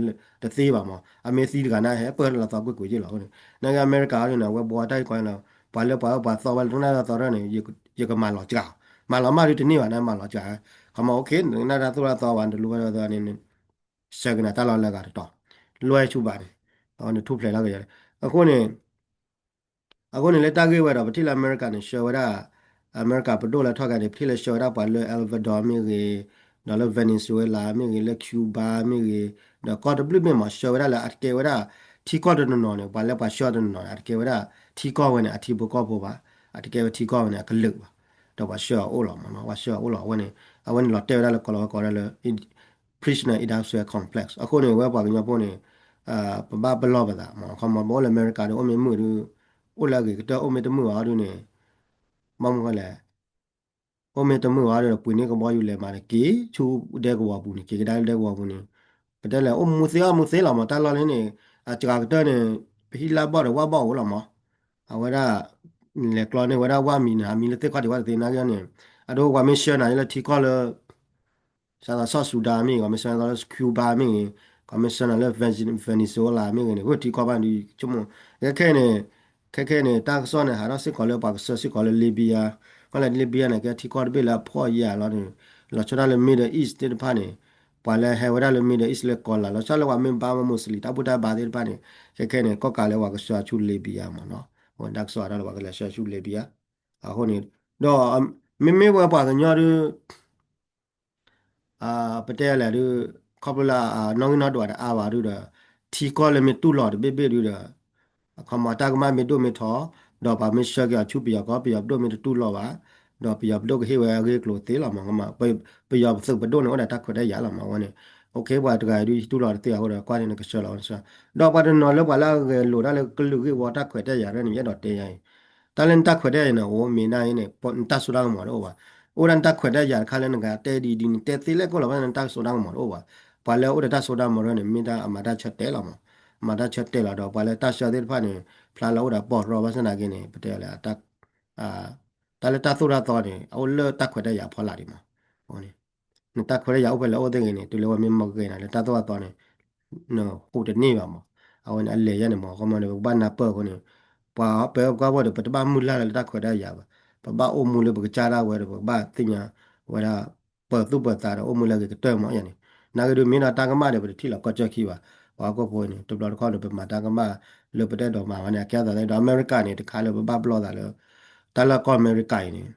တသ့ဘၣ်မး, အမ့ၢ်သံတဂၤန့ၣ် ဟဲပၢၢ်လီၤသီကွ့ၢ်ကွ့ၢ်က့လီၤအဃိန့ၣ်, နာ်က့အမဲရကၤအံၤန့ၣ် အဝဲဘှီတၢ်ဂ့ၢ်ကီန့ၣ်လီၤ, ပှၤလၢပှၤအၢပှၤသီဝဲလၢတၢ်သိၣ်တၢ်သီရဲၣ်န့ၣ် ယကမၤလီၤစှၤ, မၤလီၤမၢ်ဒုတန့ၢ်ဘၣ်န့ၣ် မၤလီၤစှၤ, ခီမး okay နကနၣ်တၢ်သိၣ်တၢ်သီဘၣ် နတလိၣ်ဝဲဒၣ်သီန့ၣ် ဆှၢက့ၤနၤတၢ်လီၢ်လၢအဂၤတတီၤ, လွဲၢ်ဆူၣ်ဘၣ်န့ၣ်, အဝဲန့ၣ်ထူၣ်ဖျဲးလီၤက့ၤ, အဃိန့ၣ် အဃိန့ၣ်လၢတၢ်ဂ့ၢ်ဝဲဒီး ပထံၣ်လၢအမဲရကၤန့ၣ် ဆှၢဝဲဒၣ်, အမဲရကၤပဒိၣ်လၢထီၣ်ကါန့ၣ် ပထံၣ်လၢဆှၢဝဲဒၣ်ပှၤလၢ El Salvador မ့ၢ်ဂ့ၤ, ဒီးလၢ Venezuela မ့ၢ်ဂ့ၤ, လၢ Cuba မ့ၢ်ဂ့ၤ, ဒီးကီၢ်တဘျုးမ့ၢ်မး ဆှၢဝဲဒၣ်လၢအတကဲဝဲဒၣ် ထံကီၢ်တနီၤနီၤန့ၣ် ပှၤလၢပှၤဆှၢတနီၤနီၤန့ၣ် အတကဲဝဲဒၣ် ထံကီၢ်ဝဲန့ၣ် အထံဖိကီၢ်ဖိဘၣ်, အတကဲဝဲထံကီၢ်ဝဲန့ၣ် အကလုာ်ဘၣ်, ဒီးပှၤဆှၢအီၤအိၣ်လီၤမးနီၤ, ပှၤဆှၢအီၤအိၣ်လီၤအဝဲန့ၣ်, အဝဲန့ၣ်လီၤတဲာ်ဝဲဒၣ်လၢကိးလီၤဝဲကိးဝဲဒၣ်လၢ Prisoner Industrial Complex အဃိန့ၣ် ဝဲပှၤကညီဖိန့ၣ် ပဘၣ်ပလီၢ်ပသးမး, ခီမး ပအိၣ်လၢအမဲရကၤဒီး အိၣ်မ့ၢ်မုာ်ဒုး, အိၣ်လၢအဂ့ၤကတၢၢ် အိၣ်မ့ၢ်တမုာ်အီၤဒုးန့ၣ်, ဘၣ်မနုၤလဲၣ်, အိၣ်မ့ၢ်တမုာ်အီၤဒုးဒီး ပှ့ၤန့ၢ်ကဘီယူၤလဲၤမးတက့ၢ်, ဆူဒဲကဝီၤပူၤန့ၣ် က့ၤကဒါလၢဒဲကဝီၤပူၤန့ၣ်, ပတဲလဲၣ် အိၣ်မူသ့အီၣ်မူသ့လီၤမး, တၢ်လီၢ်လၢန့ၣ် အစှၤကတၢၢ်န့ၣ် ပဟံၣ်လၢဘီၣ်ဒီးဝၣ်ဘီၣ်အိၣ်လီၤမး, အဝဲဒၣ် လဲၤကျီန့ၢ်ဝဲဒၣ်ဝၣ်မံၤန့ၣ် အမံၤလၢသ့ၣ်ခီၣ်ထံးဝဲတသ့နာ်က့န့ၣ်, အဒိပှၤမ့ၢ်ဆှၢနၤလၢထံကီၢ်လၢ စးသိး South Sudan မ့ၢ်ဂ့ၤ, ပှၤမ့ၢ်ဆှၢနၤလၢ Cuba မ့ၢ်ဂ့ၤ, ပှၤမ့ၢ်ဆှၢနၤလၢ Venezuela မ့ၢ်ဂ့ၤန့ၣ် ပထံကီၢ်ဘၣ်ဒုးဆိကမိၣ်, ခဲခဲန့ၣ်, ခဲခဲန့ၣ် တၢ်ကစီၣ်န့ၣ် ဟးထီၣ်စ့ၢ်ကီးလၢပှၤကဆှၢစ့ၢ်ကီးလၢ Libya, မ့ၢ်လၢ Libya န့ၣ် ကဲထံကီၢ်တဘ့ၣ်လၢအဖှီၣ်ယာ်လီၤန့ၣ်, လီၤဆီဒၣ်လၢ Middle East သ့ၣ်တဖၣ်န့ၣ်, ပှၤလၢဟဲဝဲဒၣ်လၢ Middle East လၢကီၤလၤ လီၤဆီလၢပှၤမ့ၢ်ဘါမ့ၢ် Muslim တၢ်ဘူၣ်တၢ်ဘါသ့ၣ်တဖၣ်န့ၣ်, ခဲခဲန့ၣ် ကီၢ်ကးလၢပှၤကဆှၢဆူ Libya မးနီၤ, တၢ်ကစီၣ်ဟးထီၣ်လၢပှၤကလဲၤဆှၢဆူ Libya, အဃိန့ၣ်, ဒီး မ့မ့ၢ်ဝဲပှၤကညီဒုး ပတဲလဲၣ်ဒုး, ခီဖျိလၢအနီၣ်ဂံၢ်နီၣ်ဒွးတအါဘၣ်ဒုးဒီး, ထံကီၢ်လၢမ့ၢ်တူၢ်လိာ်တဘ့ၣ်ဘ့ၣ်ဒုးဒီး, အခီမးတၢ်ကမၣ်မ့ၢ်ဒိၣ်မ့ၢ်ထီ, ဒီးပှၤမ့ၢ်ဆှၢက့ၤအီၤဆူပယီၤကီၢ် ပယီၤပဒိၣ်မ့ၢ်တတူၢ်လိာ်ဘၣ်, ဒီးပယီၤပဒိၣ်ကဟ့ၣ်ဝဲအဂ့ၢ်အကျိၤသ့လီၤမး, ပယီၤပသုးပဒိၣ်န့ၣ်အိၣ်ဒီးတၢ်ခွဲးတၢ်ယာ်လီၤမး, အဝဲန့ၣ်, okay ပှၤတဂၤအံၤဒုးယတူၢ်လိာ်တသ့အဃိဒီး ကွၢ်န့ၣ်နကဆှၢလီၤ, ဒီးပှၤတနီၤလၢပှၤလၢအဂဲၤလိာ်တၢ်လၢကလုာ်ဂ့ၢ်ဝီတၢ်ခွဲးတၢ်ယာ်ရဲၣ်န့ၣ် ယအဲၣ်ဒိးတဲယၤအံၤ, တၢ်လၢနတၢ်ခွဲးတၢ်ယာ်န့ၣ် အိၣ်မ့ၢ်ဒၣ်အံၤန့ၣ် နတၢ်စိတၢ်ကမီၤတအိၣ်ဘၣ်, အိၣ်ဒၣ်နတၢ်ခွဲးတၢ်ယာ်တခါလၢနကတဲဒ်အံၤဒ်အံၤ နတဲသ့လဲၣ်ကိၣ်လီၤ ဘၣ်နတၢ်စိတၢ်ကမီၤတအိၣ်ဘၣ်, ပှၤလၢအိၣ်ဒီးတၢ်စိတၢ်ကမီၤရဲၣ်န့ၣ် မ့ၢ်တၢ်အမၤတၢ်ဆၢတဲာ်လီၤမး, အမၤတၢ်ဆၢတဲာ်လီၤဒီး ပှၤလၢတၢ်ဆှၢသ့ၣ်တဖၣ်န့ၣ် ဖျါလၢအိၣ်ဒီးပီၢ်ရီဘၣ်ဆၣ်သနာ်က့န့ၣ် ပတဲလဲၣ် တၢ်လၢတၢ်သိၣ်တၢ်သီန့ၣ် အအိၣ်လၢတၢ်ခွဲးတၢ်ယာ်အဖီလာ်ဒံးမး, နတၢ်ခွဲးတၢ်ယာ်အိၣ်ဖဲလဲၣ်အိၣ်သ့ၣ်ဂ့ၤန့ၣ် တုၤလၢဝဲမ့ၢ်မၤဂ့ၤနၤလၢတၢ်သိၣ်တၢ်သီန့ၣ် နဟူးတန့ၢ်ဘၣ်မး, အဝဲန့ၣ်အလဲၤယါန့ၣ်မး ခီမီန့ၣ် ပကဘၣ်နၢ်ပၢၢ်အဃိန့ၣ်, ပှၤပဲပကွၢ်ဖိဒီး ပတဘၣ်မုၢ်လၢ်လၢတၢ်ခွဲးတၢ်ယာ်ဘၣ်, ပဘၣ်အိၣ်မူလၢပကစၢ်ဒၣ်ဝဲဒီး ပကဘၣ်သ့ၣ်ညါဝဲဒၣ် ပၢၤသူၣ်ပၢၤသးဒီးအိၣ်မူလၢအဂ့ၤကတၢၢ်မးယါန့ၣ်, နာ်က့ဒုးမ့ၢ်ဒီးတၢ်ကမၣ်ဒီး ပတထံၣ်လီၤကီၢ်ကၠၢၢ်ခံဘၣ်, ပှၤဟီၣ်ခိၣ်ဖိန့ၣ် တဘျီတခီၣ်န့ၣ် ပမၤတၢ်ကမၣ်လၢပတအဲၣ်ဒိးမၤဘၣ်န့ၣ် အကဲအသးသ့ဒီး အမဲရကၤန့ၣ် တခါလၢပဘၣ်ပလီၢ်သးလၢ တၢ်လၢကီၢ်အမဲရကၤအံၤန့ၣ်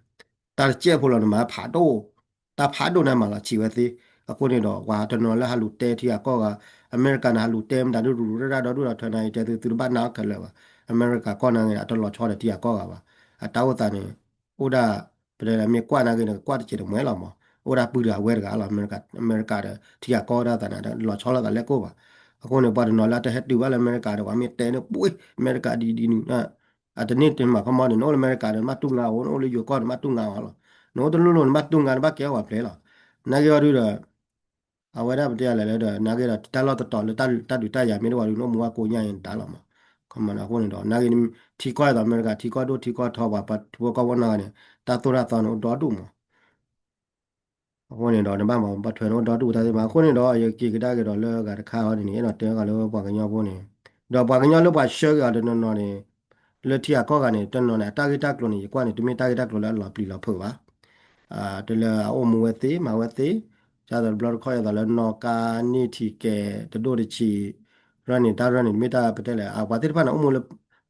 တၢ်တစဲးဖိလီၤန့ၣ် မၤဖးဒိၣ်, တၢ်ဖးဒိၣ်န့ၣ်မၤလီၤဆံးဝဲသ့, အဃိန့ၣ်ဒီး ပှၤတနီၤလၢဟးလူၤတဲထံဂၤကီၢ်ဂၤ, အမဲရကၤန့ၣ် ဟးလူၤတဲမတၤဒုးရူၤရူၤရၢၢ်ရၢၢ်ဒီဒူၣ်ဒီထၢန့ၣ် ယတဲသု သုတဘၣ်နာ်အီၤခဲလၢာ်ဘၣ်, အမဲရကၤကီၢ်န့ၣ် အတလီၤဆီဒီးထံဂၤကီၢ်ဂၤဘၣ်, အတၢ်အိၣ်သးန့ၣ် အိၣ်ဒၣ် ပတဲလၢမ့ၢ်ကွၢ်နာ်က့န့ၣ် ကကွၢ်တစဲးတမှဲလီၤမး, အိၣ်ဒၣ်ပုၢ်တဂၤဝဲၢ်တဂၤလီၤ, အမဲရကၤဒီးထံဂၤကီၢ်ဒၣ်သးန့ၣ် လီၤဆီလိာ်သးလဲၣ်ကိၣ်ဘၣ်, အဃိန့ၣ် ပှၤတနီၤလၢတဟဲတုၤဘၣ်လၢအမဲရကၤဒီး ပှၤမ့ၢ်တဲန့ၣ် ပှ့ၤ အမဲရကၤဒ်ဒ်နုၤ အတန့ၢ်တမၤခီမီန့ၣ် နအိၣ်လၢအမဲရကၤဒီး နဘၣ်တူၢ်ငါအီၤ, နအိၣ်လၢယိၤကီၢ်န့ၣ် နဘၣ်တူၢ်ငါအီၤလီၤ, နအိၣ်တလိၣ်လိၣ်န့ၣ် နဘၣ်တူၢ်ငါ နဘၣ်ကဲအီၤပှၤဖျဲးလီၤ, နာ်က့အီၤဒုးဒီး အဝဲဒၣ်ပတဲလဲၣ်လၢဒီး နာ်က့ဒီး တၢ်လီၢ်တတီၤလၢတၢ်ဒုးတၢ်ယၤမ့ၢ်တအိၣ်ဘၣ်ဒီး နအိၣ်မူဘၣ်ကိးညါအံၤနတၢ်လီၤမး, ခီမီအဃိန့ၣ်ဒီး နာ်က့ ထံကီၢ်အသိးအမဲရကၤ ထံကီၢ်ဒိၣ်ထံကီၢ်ထီ ပှၤထံဖိကီၢ်ဖိနီၢ်ဂၤန့ၣ် တၢ်သိၣ်တၢ်သီန့ၣ်အိၣ်ဒီဒူၣ်မး အဃိန့ၣ်ဒီး နဘၣ်မၤဘၣ်ထွဲန့ၣ်အိၣ်ဒီဒူၣ်တၢ်သ့ၣ်မး အဃိန့ၣ်ဒီး ယက့ၤကဒါက့ၤဒီးလၢအဂၤတခါအံၤန့ၣ် အဲၣ်ဒိးတဲဃာ်လၢပှၤကညီဖိန့ၣ် ဒီးပှၤကညီလၢပှၤဆှၢက့ၤအီၤတနီၤနီၤန့ၣ် လၢထံဂၤကီၢ်ဂၤန့ၣ် တနီၤန့ၣ် အတၢ်ဂ့ၢ်တၢ်ကျိၤန့ၣ် ယကွၢ်န့ၣ် တမ့ၢ်တၢ်ဂ့ၢ်တၢ်ကျိၤလၢအလီၤပျံၤလီၤဖုးဘၣ် တလၢအအိၣ်မူဝဲသ့ မၤဝဲသ့ ဒ်သိးတဘျီတခီၣ်ဒ်သိးလၢနီၣ်ကါန့ၢ်ထံကဲးတဒိၣ်တဆံး ရၢၢ်န့ၣ် တၢ်ရၢၢ်န့ၣ် တမ့ၢ်တၢ်ပတဲလဲၣ် အပှၤသ့ၣ်တဖၣ်န့ၣ် အိၣ်မူလၢ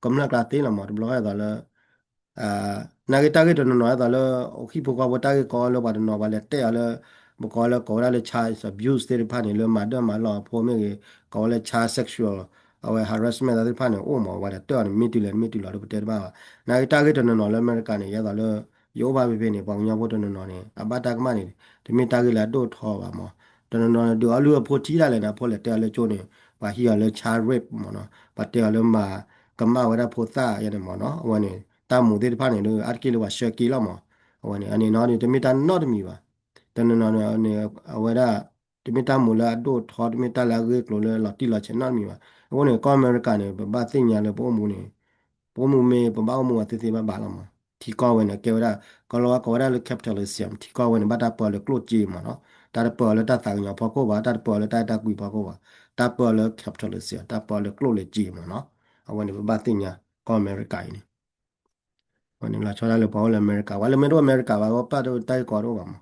ကမျၢၢ်ကျါသ့လီၤမး တဘျီဃီဒ်သိးလၢ နာ်က့တၢ်ဂ့ၢ်တနီၤနီၤဒ်သိးလၢ ဟံၣ်ဖိဃီဖိတၢ်ဂ့ၢ်ကီလၢပှၤတနီၤပှၤလဲၤတဲအီၤလၢ ပကိးလၢကိးဝဲဒၣ်လၢ child abuse သ့ၣ်တဖၣ်န့ၣ် လၢမၤဒၢၣ်မၤလီၢ်အဖိမ့ၢ်ဂ့ၤ ကိးဝဲလၢ child sexual အဝဲ harassment သ့ၣ်တဖၣ်န့ၣ် အိၣ်မး ပှၤလဲၤတဲအီၤန့ၣ် မ့ၢ်တုၤလဲၣ်မ့ၢ်တုၤလီၤဒီးပတဲတဘၣ်ဘၣ် နာ်က့တၢ်ဂ့ၢ်တနီၤနီၤလၢအမဲရကၤန့ၣ် ဒ်သိးလၢ ယအိၣ်ဘၣ်ဖဲဖဲန့ၣ် ပှၤကညီဖိတနီၤနီၤန့ၣ် အဘၣ်တၢ်ကမၣ်န့ၣ် တမ့ၢ်တၢ်ဂ့ၢ်လၢအဒိၣ်ထီဘၣ်မး တနီၤနီၤဒုးအီလုၢ်အဖိထံဒၣ်လဲာ်န့ၣ် အဖိလဲၤတဲအီၤလၢကၠိန့ၣ် ပှၤဟံးအီၤလၢ child rape မးနီၤ ပှၤတဲအီၤလၢမၤကမၣ်ဝဲဒၣ်ဖိသၣ်ယါန့ၣ်မးနီၤ အဝဲန့ၣ် တၢ်မူးသ့ၣ်တဖၣ်န့ၣ်ဒီး အါတက့ၢ်လၢပှၤဆှၢက့ၤလီၤမး အဝဲန့ၣ် အန့ၣ်နီၤန့ၣ် တမ့ၢ်တၢ်နီတမံၤဘၣ် တနီၤနီၤန့ၣ် အဝဲဒၣ် တမ့ၢ်တၢ်မူးလၢအဒိၣ်ထီ တမ့ၢ်တၢ်လၢအဂ့ၢ်ကျိၤလၢလီၤတံၢ်လီၤဆဲးနီတမံၤဘၣ် အဃိန့ၣ် ကီၢ်အမဲရကၤန့ၣ် ပဘၣ်သ့ၣ်ညါလၢပအိၣ်မူန့ၣ် ပအိၣ်မူမ့ၢ်ပဘၣ်အိၣ်မူအသ့သ့ဘၣ်ဘၣ်လီၤမး ထံကီၢ်ဝဲန့ၣ် ကဲဝဲဒၣ် ကီၢ်လၢဝဲကိးဝဲဒၣ်လၢ capitalism ထံကီၢ်ဝဲန့ၣ် ဘၣ်တၢ်ပၢလၢကျိၣ်စ့မးနီၤ တၢ်တပၢအီၤလၢတၢ်သးကညီၤဖီခိၣ်ဘၣ်, တၢ်တပၢအီၤလၢတၢ်အဲၣ်တၢ်ကွံဖီခိၣ်ဘၣ်, တၢ်ပၢအီၤလၢ capitalism တၢ်ပၢအီၤလၢကျိၣ်လၢစ့မ့ၢ်နီၤ. အဝဲန့ၣ် ပဘၣ်သ့ၣ်ညါ ကီၢ်အမဲရကၤအံၤန့ၣ် အဝဲန့ၣ် လီၤဆီဒၣ်လၢပှၤအိၣ်လၢအမဲရကၤ ပှၤလၢမ့ၢ်တအိၣ်အမဲရကၤဘၣ် ပဘၣ်တၢ်ဂ့ၢ်ကီတအိၣ်ဘၣ်မး.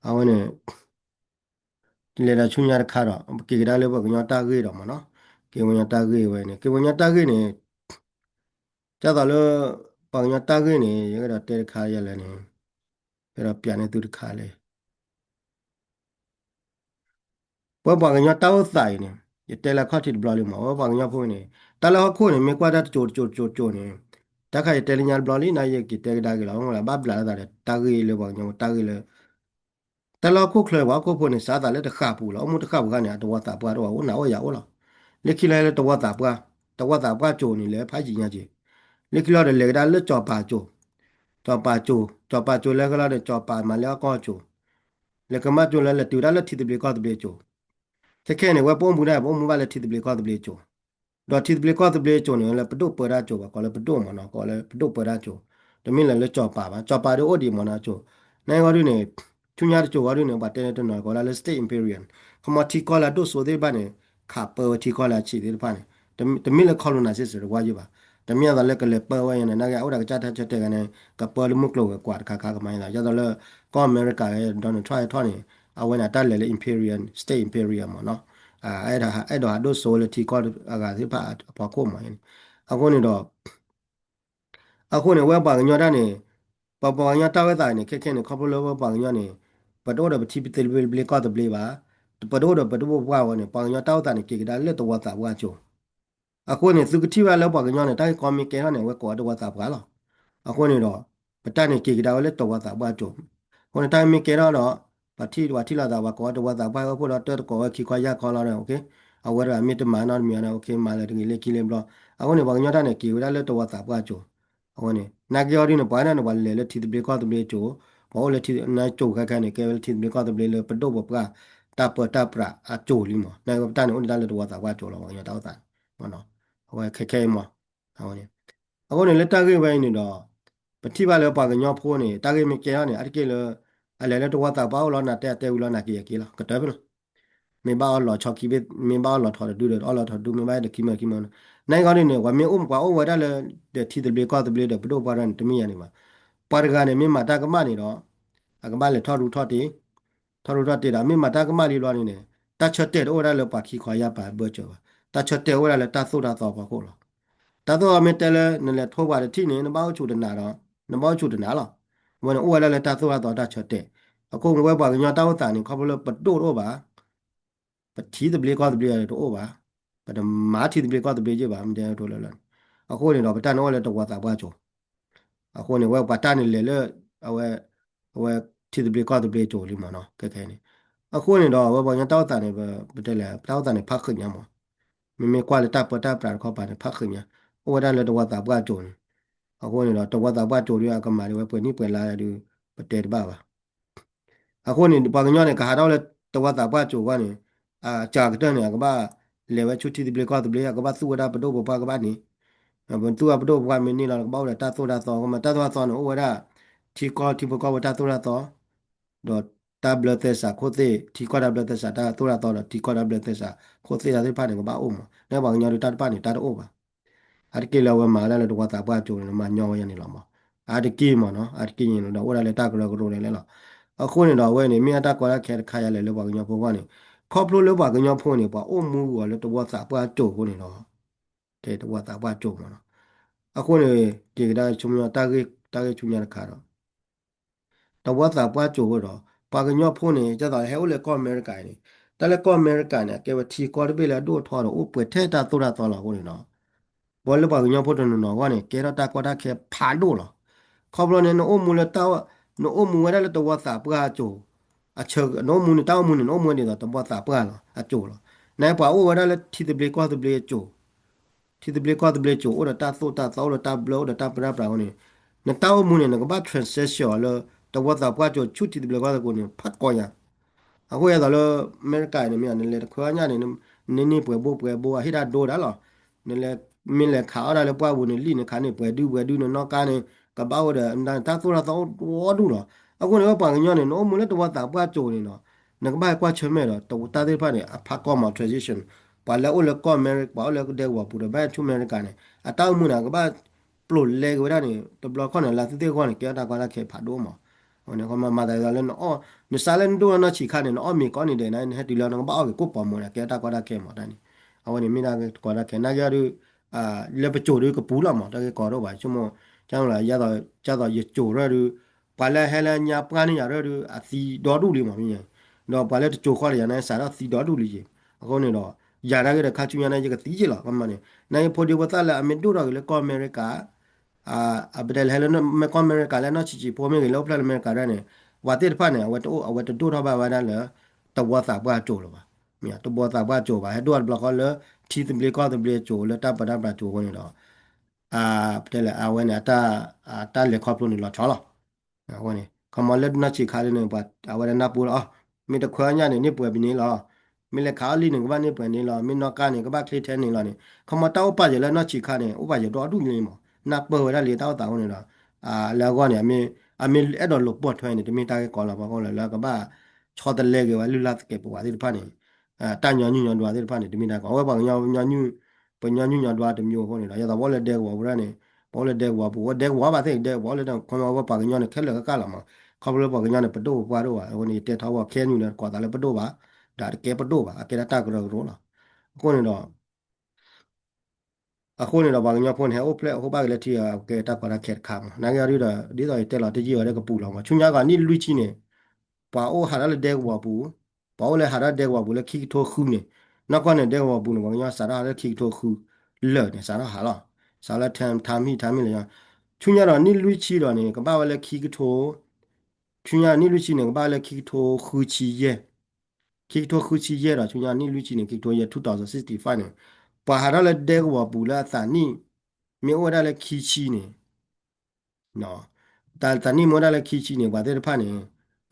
အဝဲန့ၣ် လဲၤဒီးဆူညါတခါဒီး ပက့ၤကဒါလၢပှၤကညီတၢ်ဂ့ၢ်ဒီးမ့ၢ်နီၤ. က့ၤပှၤကညီတၢ်ဂ့ၢ်ဝဲန့ၣ် က့ၤပှၤကညီတၢ်ဂ့ၢ်န့ၣ် ဒ်သိးလၢ ပှၤကညီတၢ်ဂ့ၢ်န့ၣ် ယကဒီးတဲတခါယလဲၣ်န့ၣ် ယကဒီးပျးန့ၢ်သုတခါလၢ ပဝဲပှၤကညီတၢ်အိၣ်သးအံၤန့ၣ် ယတဲလၢခီၣ်ထံးတဘျီလံမး ပဝဲပှၤကညီဖိန့ၣ် တၢ်လၢဟီၣ်ခိၣ်န့ၣ် မ့ၢ်ကွၢ်တၢ်တစိၤတစိၤတစိၤတစိၤန့ၣ် တၢ်ခါယတဲလၢညါတဘျီလံ နာ်ယက့ၤတဲကဒါက့ၤလီၤ မ့ၢ်လၢဘၣ်ဘျးလီၤသးဒီးတၢ်ဂ့ၢ်လၢပှၤကညီတၢ်ဂ့ၢ်လၢ တၢ်လၢဟီၣ်ခိၣ်ချၢပှၤဟီၣ်ခိၣ်ဖိန့ၣ် စးသးလၢတဃၣ်ပူၤလီၤ အိၣ်မူတဃၣ်ပူၤခါန့ၣ် အတဝီသးပှၢ်တအိၣ်ဘၣ် အိၣ်နၤအိၣ်ယၤအိၣ်လီၤ. လၢခံလီၤဟဲလၢတဝီသးပှၢ် တဝီသးပှၢ်စိၤန့ၣ် လဲၤဖးယံာ်ညါက့ၤ လၢခံလီၤဒီးလဲၤကဒါလၢစီၤပၤစိၤ စီၤပၤစိၤ စီၤပၤစိၤလဲၤကလီၤဒီး စီၤပၤမၤလၢအကီၢ် စိၤ လဲၤကမၣ်စိၤလၢလဲၤတုၤဒၣ်လၢထံသဘျ့ကီၢ်သဘျ့စိၤ ခဲခဲန့ၣ် ဝဲပအိၣ်မူဒၣ် ပအိၣ်မူဘၣ်လၢထံသဘျ့ကီၢ်သဘျ့စိၤ ဒီးထံသဘျ့ကီၢ်သဘျ့စိၤန့ၣ် လၢပဒိၣ်ပၢတၢ်စိၤဘၣ် ကိးလၢပဒိၣ်မ့ၢ်နီၤ ကိးလၢပဒိၣ်ပၢတၢ်စိၤ တမ့ၢ်လၢလၢစီၤပၤဘၣ် စီၤပၤဒီးအိၣ်ဒံးမ့ၢ်နီၤစိၤ နဂီၢ်ဒုန့ၣ် ဆူညါတစိၤဂီၢ်ဒုန့ၣ် ပှၤတဲန့ၣ်တနီၤကိးဒၣ်လၢ state imperial ခီမီထံကီၢ်လၢအဒိၣ်စိသ့ၣ်တဖၣ်န့ၣ် ခးပၢဝဲထံကီၢ်လၢအဆံးသ့ၣ်တဖၣ်န့ၣ် တမ့ၢ်လၢ colonization တဝါယံၤဘၣ် တမ့ၢ်အသးလၢကလဲၤပၢဝဲန့ၣ် နဂီၢ်အိၣ်ဒီးကစၢ်တၢ်ဆၢတဲာ်ဂၤန့ၣ် ကပၢလၢမုၢ်ကျိၤဝဲၤကွာ်တခါခါကမၤအသး ဒ်သိးလၢ ကီၢ်အမဲရကၤ Donald Trump ဟဲထီၣ်န့ၣ် အဝဲန့ၣ်တၢ်လဲၤလၢ imperial state imperial မ့ၢ်နီၤ အဲၣ်ဒိးဟးဒိၣ်စိလၢထံကီၢ်အဂၤသ့ၣ်တဖၣ်အဖီခိၣ်မ့ၢ်န့ၣ် အဃိန့ၣ်ဒီး အဃိန့ၣ် ဝဲပှၤကညီတၢ်န့ၣ် ပပှၤကညီတၢ်ဝဲသးန့ၣ် ခဲခဲန့ၣ် ခီဖျိလၢဝဲပှၤကညီန့ၣ် ပတအိၣ်ဒီးပထံပသဘျ့ကီၢ်သဘျ့ဘၣ် ပတအိၣ်ဒီးပဒိၣ်ပပှၢ်ဝဲန့ၣ် ပှၤကညီတၢ်အိၣ်သးန့ၣ် က့ၤကဒါလၢတဝီသးပှၢ်စိၤ အဃိန့ၣ် သုကထံၣ်ဘၣ်လၢပှၤကညီန့ၣ် တၢ်ဂ့ၢ်ကီမ့ၢ်ကဲထီၣ်န့ၣ် အဝဲကိးဝဲတဝီသးပှၢ်လီၤ. အဃိန့ၣ်ဒီး ပတၢ်န့ၣ်က့ၤကဒါဝဲလၢတဝီသးပှၢ်စိၤ အဃိန့ၣ် တၢ်မ့ၢ်ကဲထီၣ်ဒီး ပှၤထံၣ်ပှၤထံၣ်လိာ်သး ပှၤကိးဝဲတဝီသးပှၢ် အဃိဒီးတၢ်တကိးဝဲခံခီယၢ်ခီလီၤဒီး အဝဲတဂၤမ့ၢ်တမၤနီတမံၤဒီး မၤလၢတဂ့ၤလၢခံလၢဘျီ အဃိန့ၣ် ပှၤကညီတၢ်န့ၣ်က့ၤဝဲဒၣ်လၢတဝီသးပှၢ်စိၤ အဃိန့ၣ် နာ်က့အီၤဒ်န့ၣ် ပှၤဒၣ်န့ၣ် ပှၤလဲၤလၢထံသဘျ့ကီၢ်သဘျ့စိၤ ပှၤအိၣ်လၢထံနစိၤခဲခဲန့ၣ် ကဲဝဲလၢထံသဘျ့ကီၢ်သဘျ့လၢပဒိၣ်ပပှၢ် တၢ်ပၢတၢ်ပြးအစိၤလံမး နာ်က့ပတၢ်န့ၣ် အိၣ်ဒၣ်လၢတဝီသးပှၢ်စိၤလီၤ ပှၤကညီတၢ်အိၣ်သးန့ၣ် အဝဲခဲခဲအံၤမး အဃိန့ၣ်လၢတၢ်ဂ့ၢ်ဝဲအံၤန့ၣ်ဒီး ပထံၣ်ဘၣ်လၢပှၤကညီဖိန့ၣ် တၢ်ဂ့ၢ်မ့ၢ်ကဲထီၣ်န့ၣ် အါတက့ၢ်လၢ အလဲၤလၢတဝီသးပှၢ်အိၣ်လီၤ နၤတဲအတဲဝံၤလီၤ နၤက့ၤယက့ၤလီၤ ကတၢၢ်ဖဲလီၤ မ့ၢ်ဘၣ်အီလီၤဆီခံဘ့ၣ် မ့ၢ်ဘၣ်အီလီၤထီၣ်တဒုဒီး အီလီၤထီၣ်ဒု မ့ၢ်ဘၣ်ဒီးခံမၢခံမၢ နဂီၢ်ဒ်န့ၣ် ပှၤမ့ၢ်အိၣ်ပှၤအိၣ်ဝဲဒၣ်လၢ ဒီးထံသဘျ့ကီၢ်သဘျ့ဒီးပဒိၣ်ပှၢ်ဒၣ်န့ၣ် တမ့ၢ်ယၤန့ၣ်ဘၣ် ပှၤတဂၤန့ၣ် မ့ၢ်မၤတၢ်ကမၣ်န့ၣ်ဒီး အကဘၣ်လဲၤထီၣ်ရူထီၣ်တ့ၢ် ထီၣ်ရူထီၣ်တ့ၢ်ဒီး မ့ၢ်မၤတၢ်ကမၣ်လံဘျီန့ၣ်န့ၣ် တၢ်ဆၢတဲာ်တအိၣ်ဝဲဒၣ်လၢပှၤခံခီယၢ်ပၤဘၢၣ်စၢၤဘၣ် တၢ်ဆၢတဲာ်အိၣ်ဝဲဒၣ်လၢတၢ်သိၣ်တၢ်သီဖီခိၣ်လီၤ တၢ်သိၣ်တၢ်သီမ့ၢ်တဲလၢ နလဲၤထိပှၤတထံၣ်န့ၣ် နဘၣ်အိၣ်ဆူၣ်တနၤဒီး နဘၣ်အိၣ်ဆူၣ်တနၤလီၤ အဝဲန့ၣ်အိၣ်ဝဲဒၣ်လၢတၢ်သိၣ်တၢ်သီတၢ်ဆၢတဲာ် အဃိဝဲပှၤကညီတၢ်အိၣ်သးန့ၣ် ခီဖျိလၢပဒိၣ်တအိၣ်ဘၣ် ပထံသဘျ့ကီၢ်သဘျ့တအိၣ်ဘၣ် ပတမၤထံသဘျ့ကီၢ်သဘျ့ယ့ၢ်ဘၣ် မ့ၢ်တဲဒ်လၢလီၤန့ၣ် အဃိန့ၣ်ဒီး ပတၢ်န့ၣ်အိၣ်လၢတဝီသးပှၢ်စိၤ အဃိန့ၣ် ဝဲပှၤတၢ်န့ၣ်လဲၤလၢ အဝဲ အဝဲထံသဘျ့ကီၢ်သဘျ့စိၤလံမ့ၢ်နီၤ ခဲခဲအံၤန့ၣ် အဃိန့ၣ်ဒီး အဝဲပှၤကညီတၢ်အိၣ်သးန့ၣ် ပတဲလဲၣ် တၢ်အိၣ်သးန့ၣ် ဖးဃုာ်ညါမး မ့မ့ၢ်ကွၢ်လၢတၢ်ပၢတၢ်ပြးတခီပၤန့ၣ် ဖးဃုာ်ညါ အိၣ်ဝဲဒၣ်လၢတဝီသးပှၢ်စိၤန့ၣ် အဃိန့ၣ်ဒီး တဝီသးပှၢ်စိၤဒုး အကမၤဒ်ဝဲပှဲၤနံၣ်ပှဲၤလါဒုး ပတဲတဘၣ်ဘၣ် အဃိန့ၣ် ပှၤကညီန့ၣ် ကဟးထီၣ်လၢတဝီသးပှၢ်စိၤအဂီၢ်န့ၣ် အစှၤကတၢၢ်န့ၣ် အကဘၣ်လဲၤဝဲဆူထံသဘျ့ကီၢ်သဘျ့ အကဘၣ်သူၣ်ဝဲဒၣ်ပဒိၣ်ပပှၢ်ကဘၣ်န့ၣ် ပသူၣ်ဝဲပဒိၣ်ပပှၢ်မ့ၢ်န့ၢ်လီၤ ကဘၣ်အိၣ်ဒီးတၢ်သိၣ်တၢ်သီ ကမၤတၢ်သိၣ်တၢ်သီန့ၣ် အိၣ်ဝဲဒၣ် ထံကီၢ်ထံဖိကီၢ်ဖိတၢ်သိၣ်တၢ်သီ ဒီးတၢ်ဘျၢသဲစးခိၣ်သ့ၣ် ထံကီၢ်တၢ်ဘျၢသဲစးတၢ်သိၣ်တၢ်သီဒီး ထံကီၢ်တၢ်ဘျၢသဲစးခိၣ်သ့ၣ်တၢ်သ့ၣ်တဖၣ်န့ၣ် ကဘၣ်အိၣ်မး လၢပှၤကညီဒုးတၢ်တဖၣ်န့ၣ် တၢ်တအိၣ်ဘၣ် အါတက့ၢ်လၢအဝဲမၤဝဲဒၣ်လၢတဝီသးပှၢ်စိၤန့ၣ် မၤညီဝဲယၤန့ၣ်လီၤမး အါတက့ၢ်မးနီၤ အါတက့ၢ်န့ၣ်ဒီး အိၣ်ဒၣ်လၢတၢ်ကရၢကရိန့ၣ်လဲၣ်လီၤ အဃိန့ၣ်ဒီး အဝဲန့ၣ် မ့ၢ်အတၢ်ကီတၢ်ခဲတခါယၤလဲၣ်လၢပှၤကညီဖိအဂီၢ်န့ၣ် ခီဖျိလၢပှၤကညီဖိန့ၣ် ပှၤအိၣ်မူဂီၤလၢတဝီသးပှၢ်စိၤအဃိန့ၣ်ဒီး ကဲတဝီသးပှၢ်စိၤမးနီၤ အဃိန့ၣ် က့ၤကဒါဆူမဲာ်ညါ တၢ်ဂ့ၢ်ဆူညါတခါဒီး တဝီသးပှၢ်စိၤအဃိဒီး ပှၤကညီဖိန့ၣ် ဒ်သိးဟဲအိၣ်လၢကီၢ်အမဲရကၤအံၤန့ၣ် တၢ်လၢကီၢ်အမဲရကၤန့ၣ် အကဲဝဲထံကီၢ်တဘ့ၣ်လၢအဒိၣ်အထီဒီး အိၣ်ပှဲၤထဲတၢ်သိၣ်တၢ်သီလီၤအဃိန့ၣ်ဒီး ပဝဲလၢပှၤကညီဖိတနီၤနီၤအဂီၢ်န့ၣ် ကဲထီၣ်တၢ်ကီတၢ်ခဲဖးဒိၣ်လီၤ. ခီဖျိန့ၣ် နအိၣ်မူလၢတၢ် နအိၣ်မူဝဲဒၣ်လၢတဝီသးပှၢ်အစိၤ အဆၢ နအိၣ်မူန့ၣ် တၢ်အိၣ်မူန့ၣ် နအိၣ်မူဝဲဒ်သိးတဝီသးပှၢ်လီၤ အစိၤလီၤ. နပှၤအိၣ်ဝဲဒၣ်လၢထံသဘျ့ကီၢ်သဘျ့အစိၤ ထံသဘျ့ကီၢ်သဘျ့စိၤ အိၣ်ဒီးတၢ်သိၣ်တၢ်သီ အိၣ်ဒီးတၢ်ဘျၢ အိၣ်ဒီးတၢ်ပၢတၢ်ပြးအဃိန့ၣ် နတၢ်အိၣ်မူန့ၣ် နကဘၣ် transition အီၤလၢ တဝီသးပှၢ်စိၤဆူထံသဘျ့ကီၢ်သဘျ့န့ၣ် ဖးကီညါ. အဃိယသိးလၢ အမဲရကၤန့ၣ် မ့ၢ်နလဲၤတခွဲအညၣ်န့ၣ် နန့ၢ်ပှဲၤဘိပှဲၤဘိ အဟ့ၣ်တၢ်ဒိဒၣ်လီၤ. နလဲၤ မ့ၢ်လဲၤခးအီၣ်ဒၣ်လၢပှၢ်ပူၤန့ၣ် လံၣ်နခးန့ၢ်ပှဲၤဒုပှဲၤဒု နနီၢ်ကါန့ၣ် ကဘၣ်အိၣ်ဒီး တၢ်သိၣ်တၢ်သီအိၣ်ဝီဒူၣ်လီၤ. အဃိန့ၣ် ဝဲပှၤကညီန့ၣ် နအိၣ်မူလၢတဝီသးပှၢ်ကၠိၤန့ၣ်နီၤ, နကဘၣ်ဟဲကွၢ်ဆၢၣ်မဲာ်ဒီး တၢ်သ့ၣ်တဖၣ်န့ၣ် အဖးကီၢ်မး transition, ပှၤလၢအိၣ်လၢကီၢ်အမဲရကၤ ပှၤအိၣ်လၢဒဲကဝီၤပူၤဒီး ဘၣ်ဟဲဆူအမဲရကၤန့ၣ် အတၢ်အိၣ်မူန့ၣ် အကဘၣ်ပျိာ်လဲက့ၤဝဲဒၣ်န့ၣ် တဘျီခီၣ်န့ၣ် လၢသုသ့ၣ်အဂီၢ်န့ၣ် ကဲထီၣ်တၢ်ကီတၢ်ခဲဖးဒိၣ်မး. အဃိန့ၣ် မၤသးဒ်သိးလၢနအီၣ် နစးလၢနဒိၣ်ထီၣ်နီၢ်ဆံးခါန့ၣ် နအီၣ်မ့ၤကိးနံၤဒဲးန့ၣ် နဟဲတုၤလၢ နကဘၣ်အီၣ်က့ၤကိၣ်ပီၤမးန့ၣ် ကဲထီၣ်တၢ်ကီတၢ်ခဲမးတၢ်န့ၣ်. အဝဲန့ၣ်မ့ၢ်ဒၣ်တၢ်ကီတၢ်ခဲ နာ်က့ဒုး လၢပကၠိၤဒုးကပူၤလီၤမး တၢ်ဂ့ၢ်ကီဒိၣ်ဘၣ် ဆိကမိၣ် ကၢ်သိးယကၠိၤရၢၢ်ဒုး ပှၤလၢဟဲလၢညါပှၢ်န့ၢ်ယၤရၢၢ်ဒုး အသံဒီဒူၣ်လံမး မ့ၢ်ညါ, ဒီးပှၤလၢတကၠိၤဃီဒီးယၤန့ၣ် စးထီၣ်သံဒီဒူၣ်လံယ့ၤ. အဃိန့ၣ်ဒီး ယၤနာ်က့ဒီးခါဆူညါန့ၣ် ယကသံယ့ၤလီၤ ကမၤန့ၣ် နာ်က့ဖိဒံဖိသၣ်လၢအမ့ၢ်ဒိၣ်ထီၣ်က့ၤလၢကီၢ်အမဲရကၤ အပတဲလၢဟဲလၢမ့ၢ်ကီၢ်အမဲရကၤလၢနီၢ်ဆံးဆံးဖိမ့ၢ်ဂ့ၤ လၢအိၣ်ဖျဲၣ်လၢအမဲရကၤဒၣ်န့ၣ် ပှၤသ့ၣ်တဖၣ်န့ၣ် အဝဲတအိၣ် အဝဲတဒိၣ်ထီၣ်ဘၣ်ဝဲဒၣ်လၢ တဝီသးပှၢ်ကၠိၤလၢၤဘၣ်. တဝီသးပှၢ်ကၠိၤဘၣ် ဟဲဒိၣ်တဘျီဃီလၢ ထံသဘျ့ကီၢ်သဘျ့ကၠိၤ လၢတၢ်ပၢတၢ်ပြးကၠိၤအဃိန့ၣ်ဒီး ပတဲလၢအဝဲန့ၣ် တၢ်လဲၤခီဖျိန့ၣ်လီၤဆီလီၤ. အဃိန့ၣ် ခီမီလၢနီၢ်ဆံးခါလၢန့ၣ် ပှၤအဝဲဒၣ်နၢ်ပူၤလီၤ မ့ၢ်တခွဲအီၣ်ညၣ်န့ၣ် န့ၢ်ပှဲၤပန့ၢ်လီၤ. မ့ၢ်လဲၤခးအီၣ်လံၢ်န့ၣ် ကဘၣ်န့ၢ်ပှဲၤန့ၢ်လီၤ. မ့ၢ်နီၣ်ကါန့ၣ် ကဘၣ်ချ့ထဲန့ၣ်လီၤန့ၣ် ခီမီတၢ်အိၣ်ပာ်ယဲၤလၢနီၢ်ဆံးခါန့ၣ် အိၣ်ပာ်ယဲၤဒီဒူၣ်န့ၣ်မး နၢ်ပၢၢ်ဝဲဒၣ်လံတၢ်အိၣ်သးအဃိန့ၣ်ဒီး လၢအဂီၢ်န့ၣ် အမ့ၢ်အဲၣ်ဒိးလိာ်ပိာ်ထွဲန့ၣ် တမ့ၢ်တၢ်ဂ့ၢ်ကီလီၤ. ပှၤကညီလၢကဘၣ်ဆီတလဲက့ၤဝဲလုၢ်လၢ်သကဲးပဝးသ့ၣ်တဖၣ်န့ၣ် တၢ်ညီနုၢ်ညီဒွါသ့ၣ်တဖၣ်န့ၣ် တမ့ၢ်တၢ်ကီ အဝဲပှၤကညီ ပညီနုၢ်ညီဒွါတမျိုးအဃိန့ၣ်ဒီး ယသးပှၤအိၣ်လၢဒဲကဝီၤပူၤဒၣ်န့ၣ် ပှၤအိၣ်လၢဒဲကဝီၤပူၤ အိၣ်ဒဲကဝီၤဘၣ်သ့ၣ် ဒဲကဝီၤလၢ ခီမီဝဲပှၤကညီန့ၣ် ခဲလၢာ်ကကၢ်လီၤမး ခီဖျိပှၤကညီန့ၣ် ပဒိၣ်ပပှၢ်ဒိၣ်ဘၣ် အဃိန့ၣ် ယတဲထီဘိ ခဲနုာ်လၢတကိးသးလၢပဒိၣ်ဘၣ် ဒီးတကဲပဒိၣ်ဘၣ် အကဲဒၣ်တၢ်ကရၢကရိလီၤ. အဃိန့ၣ်ဒီး အဃိန့ၣ်ဒီး ပှၤကညီဖိန့ၣ် ဟဲအိၣ်ဖျဲၣ်အဃိဘၣ်က့ၤလၢထံအကဲတၢ်ကီတၢ်ခဲတခါမး နာ်က့အီၤဒ်ဒီး ဒ်သိးယတဲလီၤတယံာ်အီၤဒီးကပူၤလီၤမး ဆူညါဂီၤနံၣ်လွံၢ်ဆံန့ၣ် ပှၤအိၣ်ဟးထီၣ်လၢဒဲကဝီၤပူၤ ပှၤအိၣ်လၢဟးထီၣ်ဒဲကဝီၤပူၤလၢခံကထိဃုန့ၣ် နီၢ်ကီၢ်န့ၣ် ဒဲကဝီၤပူၤန့ၣ် ပှၤကညီစးထီၣ်ဟးလၢခံကထိဃု လၢာ်န့ၣ် စးထီၣ်ဟးလီၤ စးလၢ time မံၣ် time မံၣ်လၢ ဆူညါဒီးနံၣ်လွံၢ်ဆံဒီးန့ၣ် ကဘၣ်ဝဲလၢခံကထိ ဆူညါနံၣ်လွံၢ်ဆံန့ၣ် ကဘၣ်လၢခံကထိဃုဆံယဲၢ် ခံကထိဃုဆံယဲၢ်ဒီး ဆူညါနံၣ်လွံၢ်ဆံန့ၣ် ခံကထိယဲၢ် two thousand sixty-five န့ၣ် ပှၤဟးထီၣ်လၢဒဲကဝီၤပူၤလၢအသးနံၣ် မ့ၢ်အိၣ်ဝဲဒၣ်လၢခံဆံန့ၣ် တၢ်သးနံၣ်မ့ၢ်အိၣ်ဝဲဒၣ်လၢခံဆံန့ၣ် ပှၤသ့ၣ်တဖၣ်န့ၣ်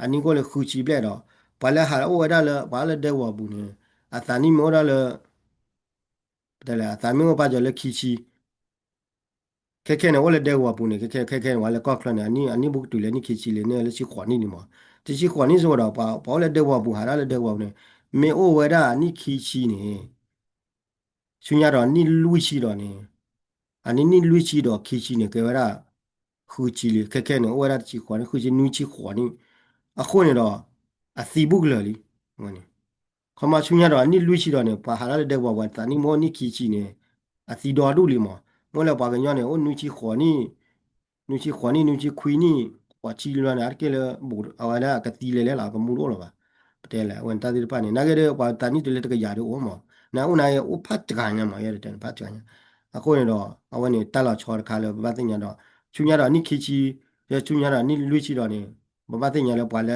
အနံၣ်ကအိၣ်လၢဃုဆံဘျဲၣ်ဒီး ပှၤလၢဟးအိၣ်ဝဲဒၣ်လၢ ပှၤလၢဒဲကဝီၤပူၤန့ၣ် အသးနံၣ်မ့ၢ်အိၣ်ဒၣ်လၢ ပတဲလဲၣ် အသးမ့ၢ်အိၣ်ပာ်စၢၤလၢခံဆံ ခဲခဲန့ၣ် အိၣ်လၢဒဲကဝီၤပူၤန့ၣ် ခဲခဲခဲခဲန့ၣ် ပှၤလၢကီၢ်ချၢန့ၣ် အနံၣ် အနံၣ်ဘူးကတုၤလၢနံၣ်ခံဆံလံ န့ၢ်လၢဆံဃိးနံၣ်န့ၣ်မး တဆံဃိးနံၣ်စ့ၢ်ကီးဒီး ပှၤ ပှၤအိၣ်လၢဒဲကဝီၤပူၤ ဟးဒၣ်လၢဒဲကဝီၤပူၤန့ၣ် မ့ၢ်အိၣ်ဝဲဒၣ်အနံၣ်ခံဆံန့ၣ် ဆူညါဒီးနံၣ်လွံၢ်ဆံဒီးန့ၣ် အနံၣ် နံၣ်လွံၢ်ဆံဒီးခံဆံန့ၣ် ကဲဝဲဒၣ် ဃုဆံလံ ခဲခဲန့ၣ် အိၣ်ဝဲဒၣ်တဆံဃိးနံၣ် ဃုဆံ နွံဆံဃိးနံၣ် အဃိန့ၣ်ဒီး အသံဘူးကလၢာ်လံ ခီမီဆူညါဒီးနံၣ်လွံၢ်ဆံဒီးန့ၣ် ပှၤဟးဒၣ်လၢဒဲကဝီၤပူၤ သးနံၣ်မ့ၢ်အိၣ်နံၣ်ခံဆံန့ၣ် အသံဒီဒူၣ်လံမး မ့ၢ်လၢပှၤကညီန့ၣ် အိၣ်နွံဆံဃိးနံၣ် နွံဆံဃိးနံၣ် နွံဆံခွံနံၣ် ဃိးဆံလီၤန့ၣ် အါတက့ၢ်လၢ ဘူး အဝဲဒၣ်ကသံလဲၤလဲၤလီၤ ကမူတအိၣ်လၢၤဘၣ် ပတဲလဲၣ် အဝဲန့ၣ်တၢ်သ့ၣ်တဖၣ်န့ၣ် နာ်က့ဒီး ပှၤသးနံၣ်တုၤလၢတကယၤဒုးအိၣ်မး နအိၣ်နာ်က့အိၣ်ဖးစှၤညါမး ယဲဒၣ်တဲန့ၣ် ဖးစှၤညါ အဃိန့ၣ်ဒီး အဝဲန့ၣ်တၢ်လီၤဆီတခါလၢပဘၣ်သ့ၣ်ညါဒီး ဆူညါဒီးနံၣ်ခံဆံ လၢဆူညါဒီးနံၣ်လွံၢ်ဆံဒီးန့ၣ် ပဘၣ်သ့ၣ်ညါလၢပှၤလၢ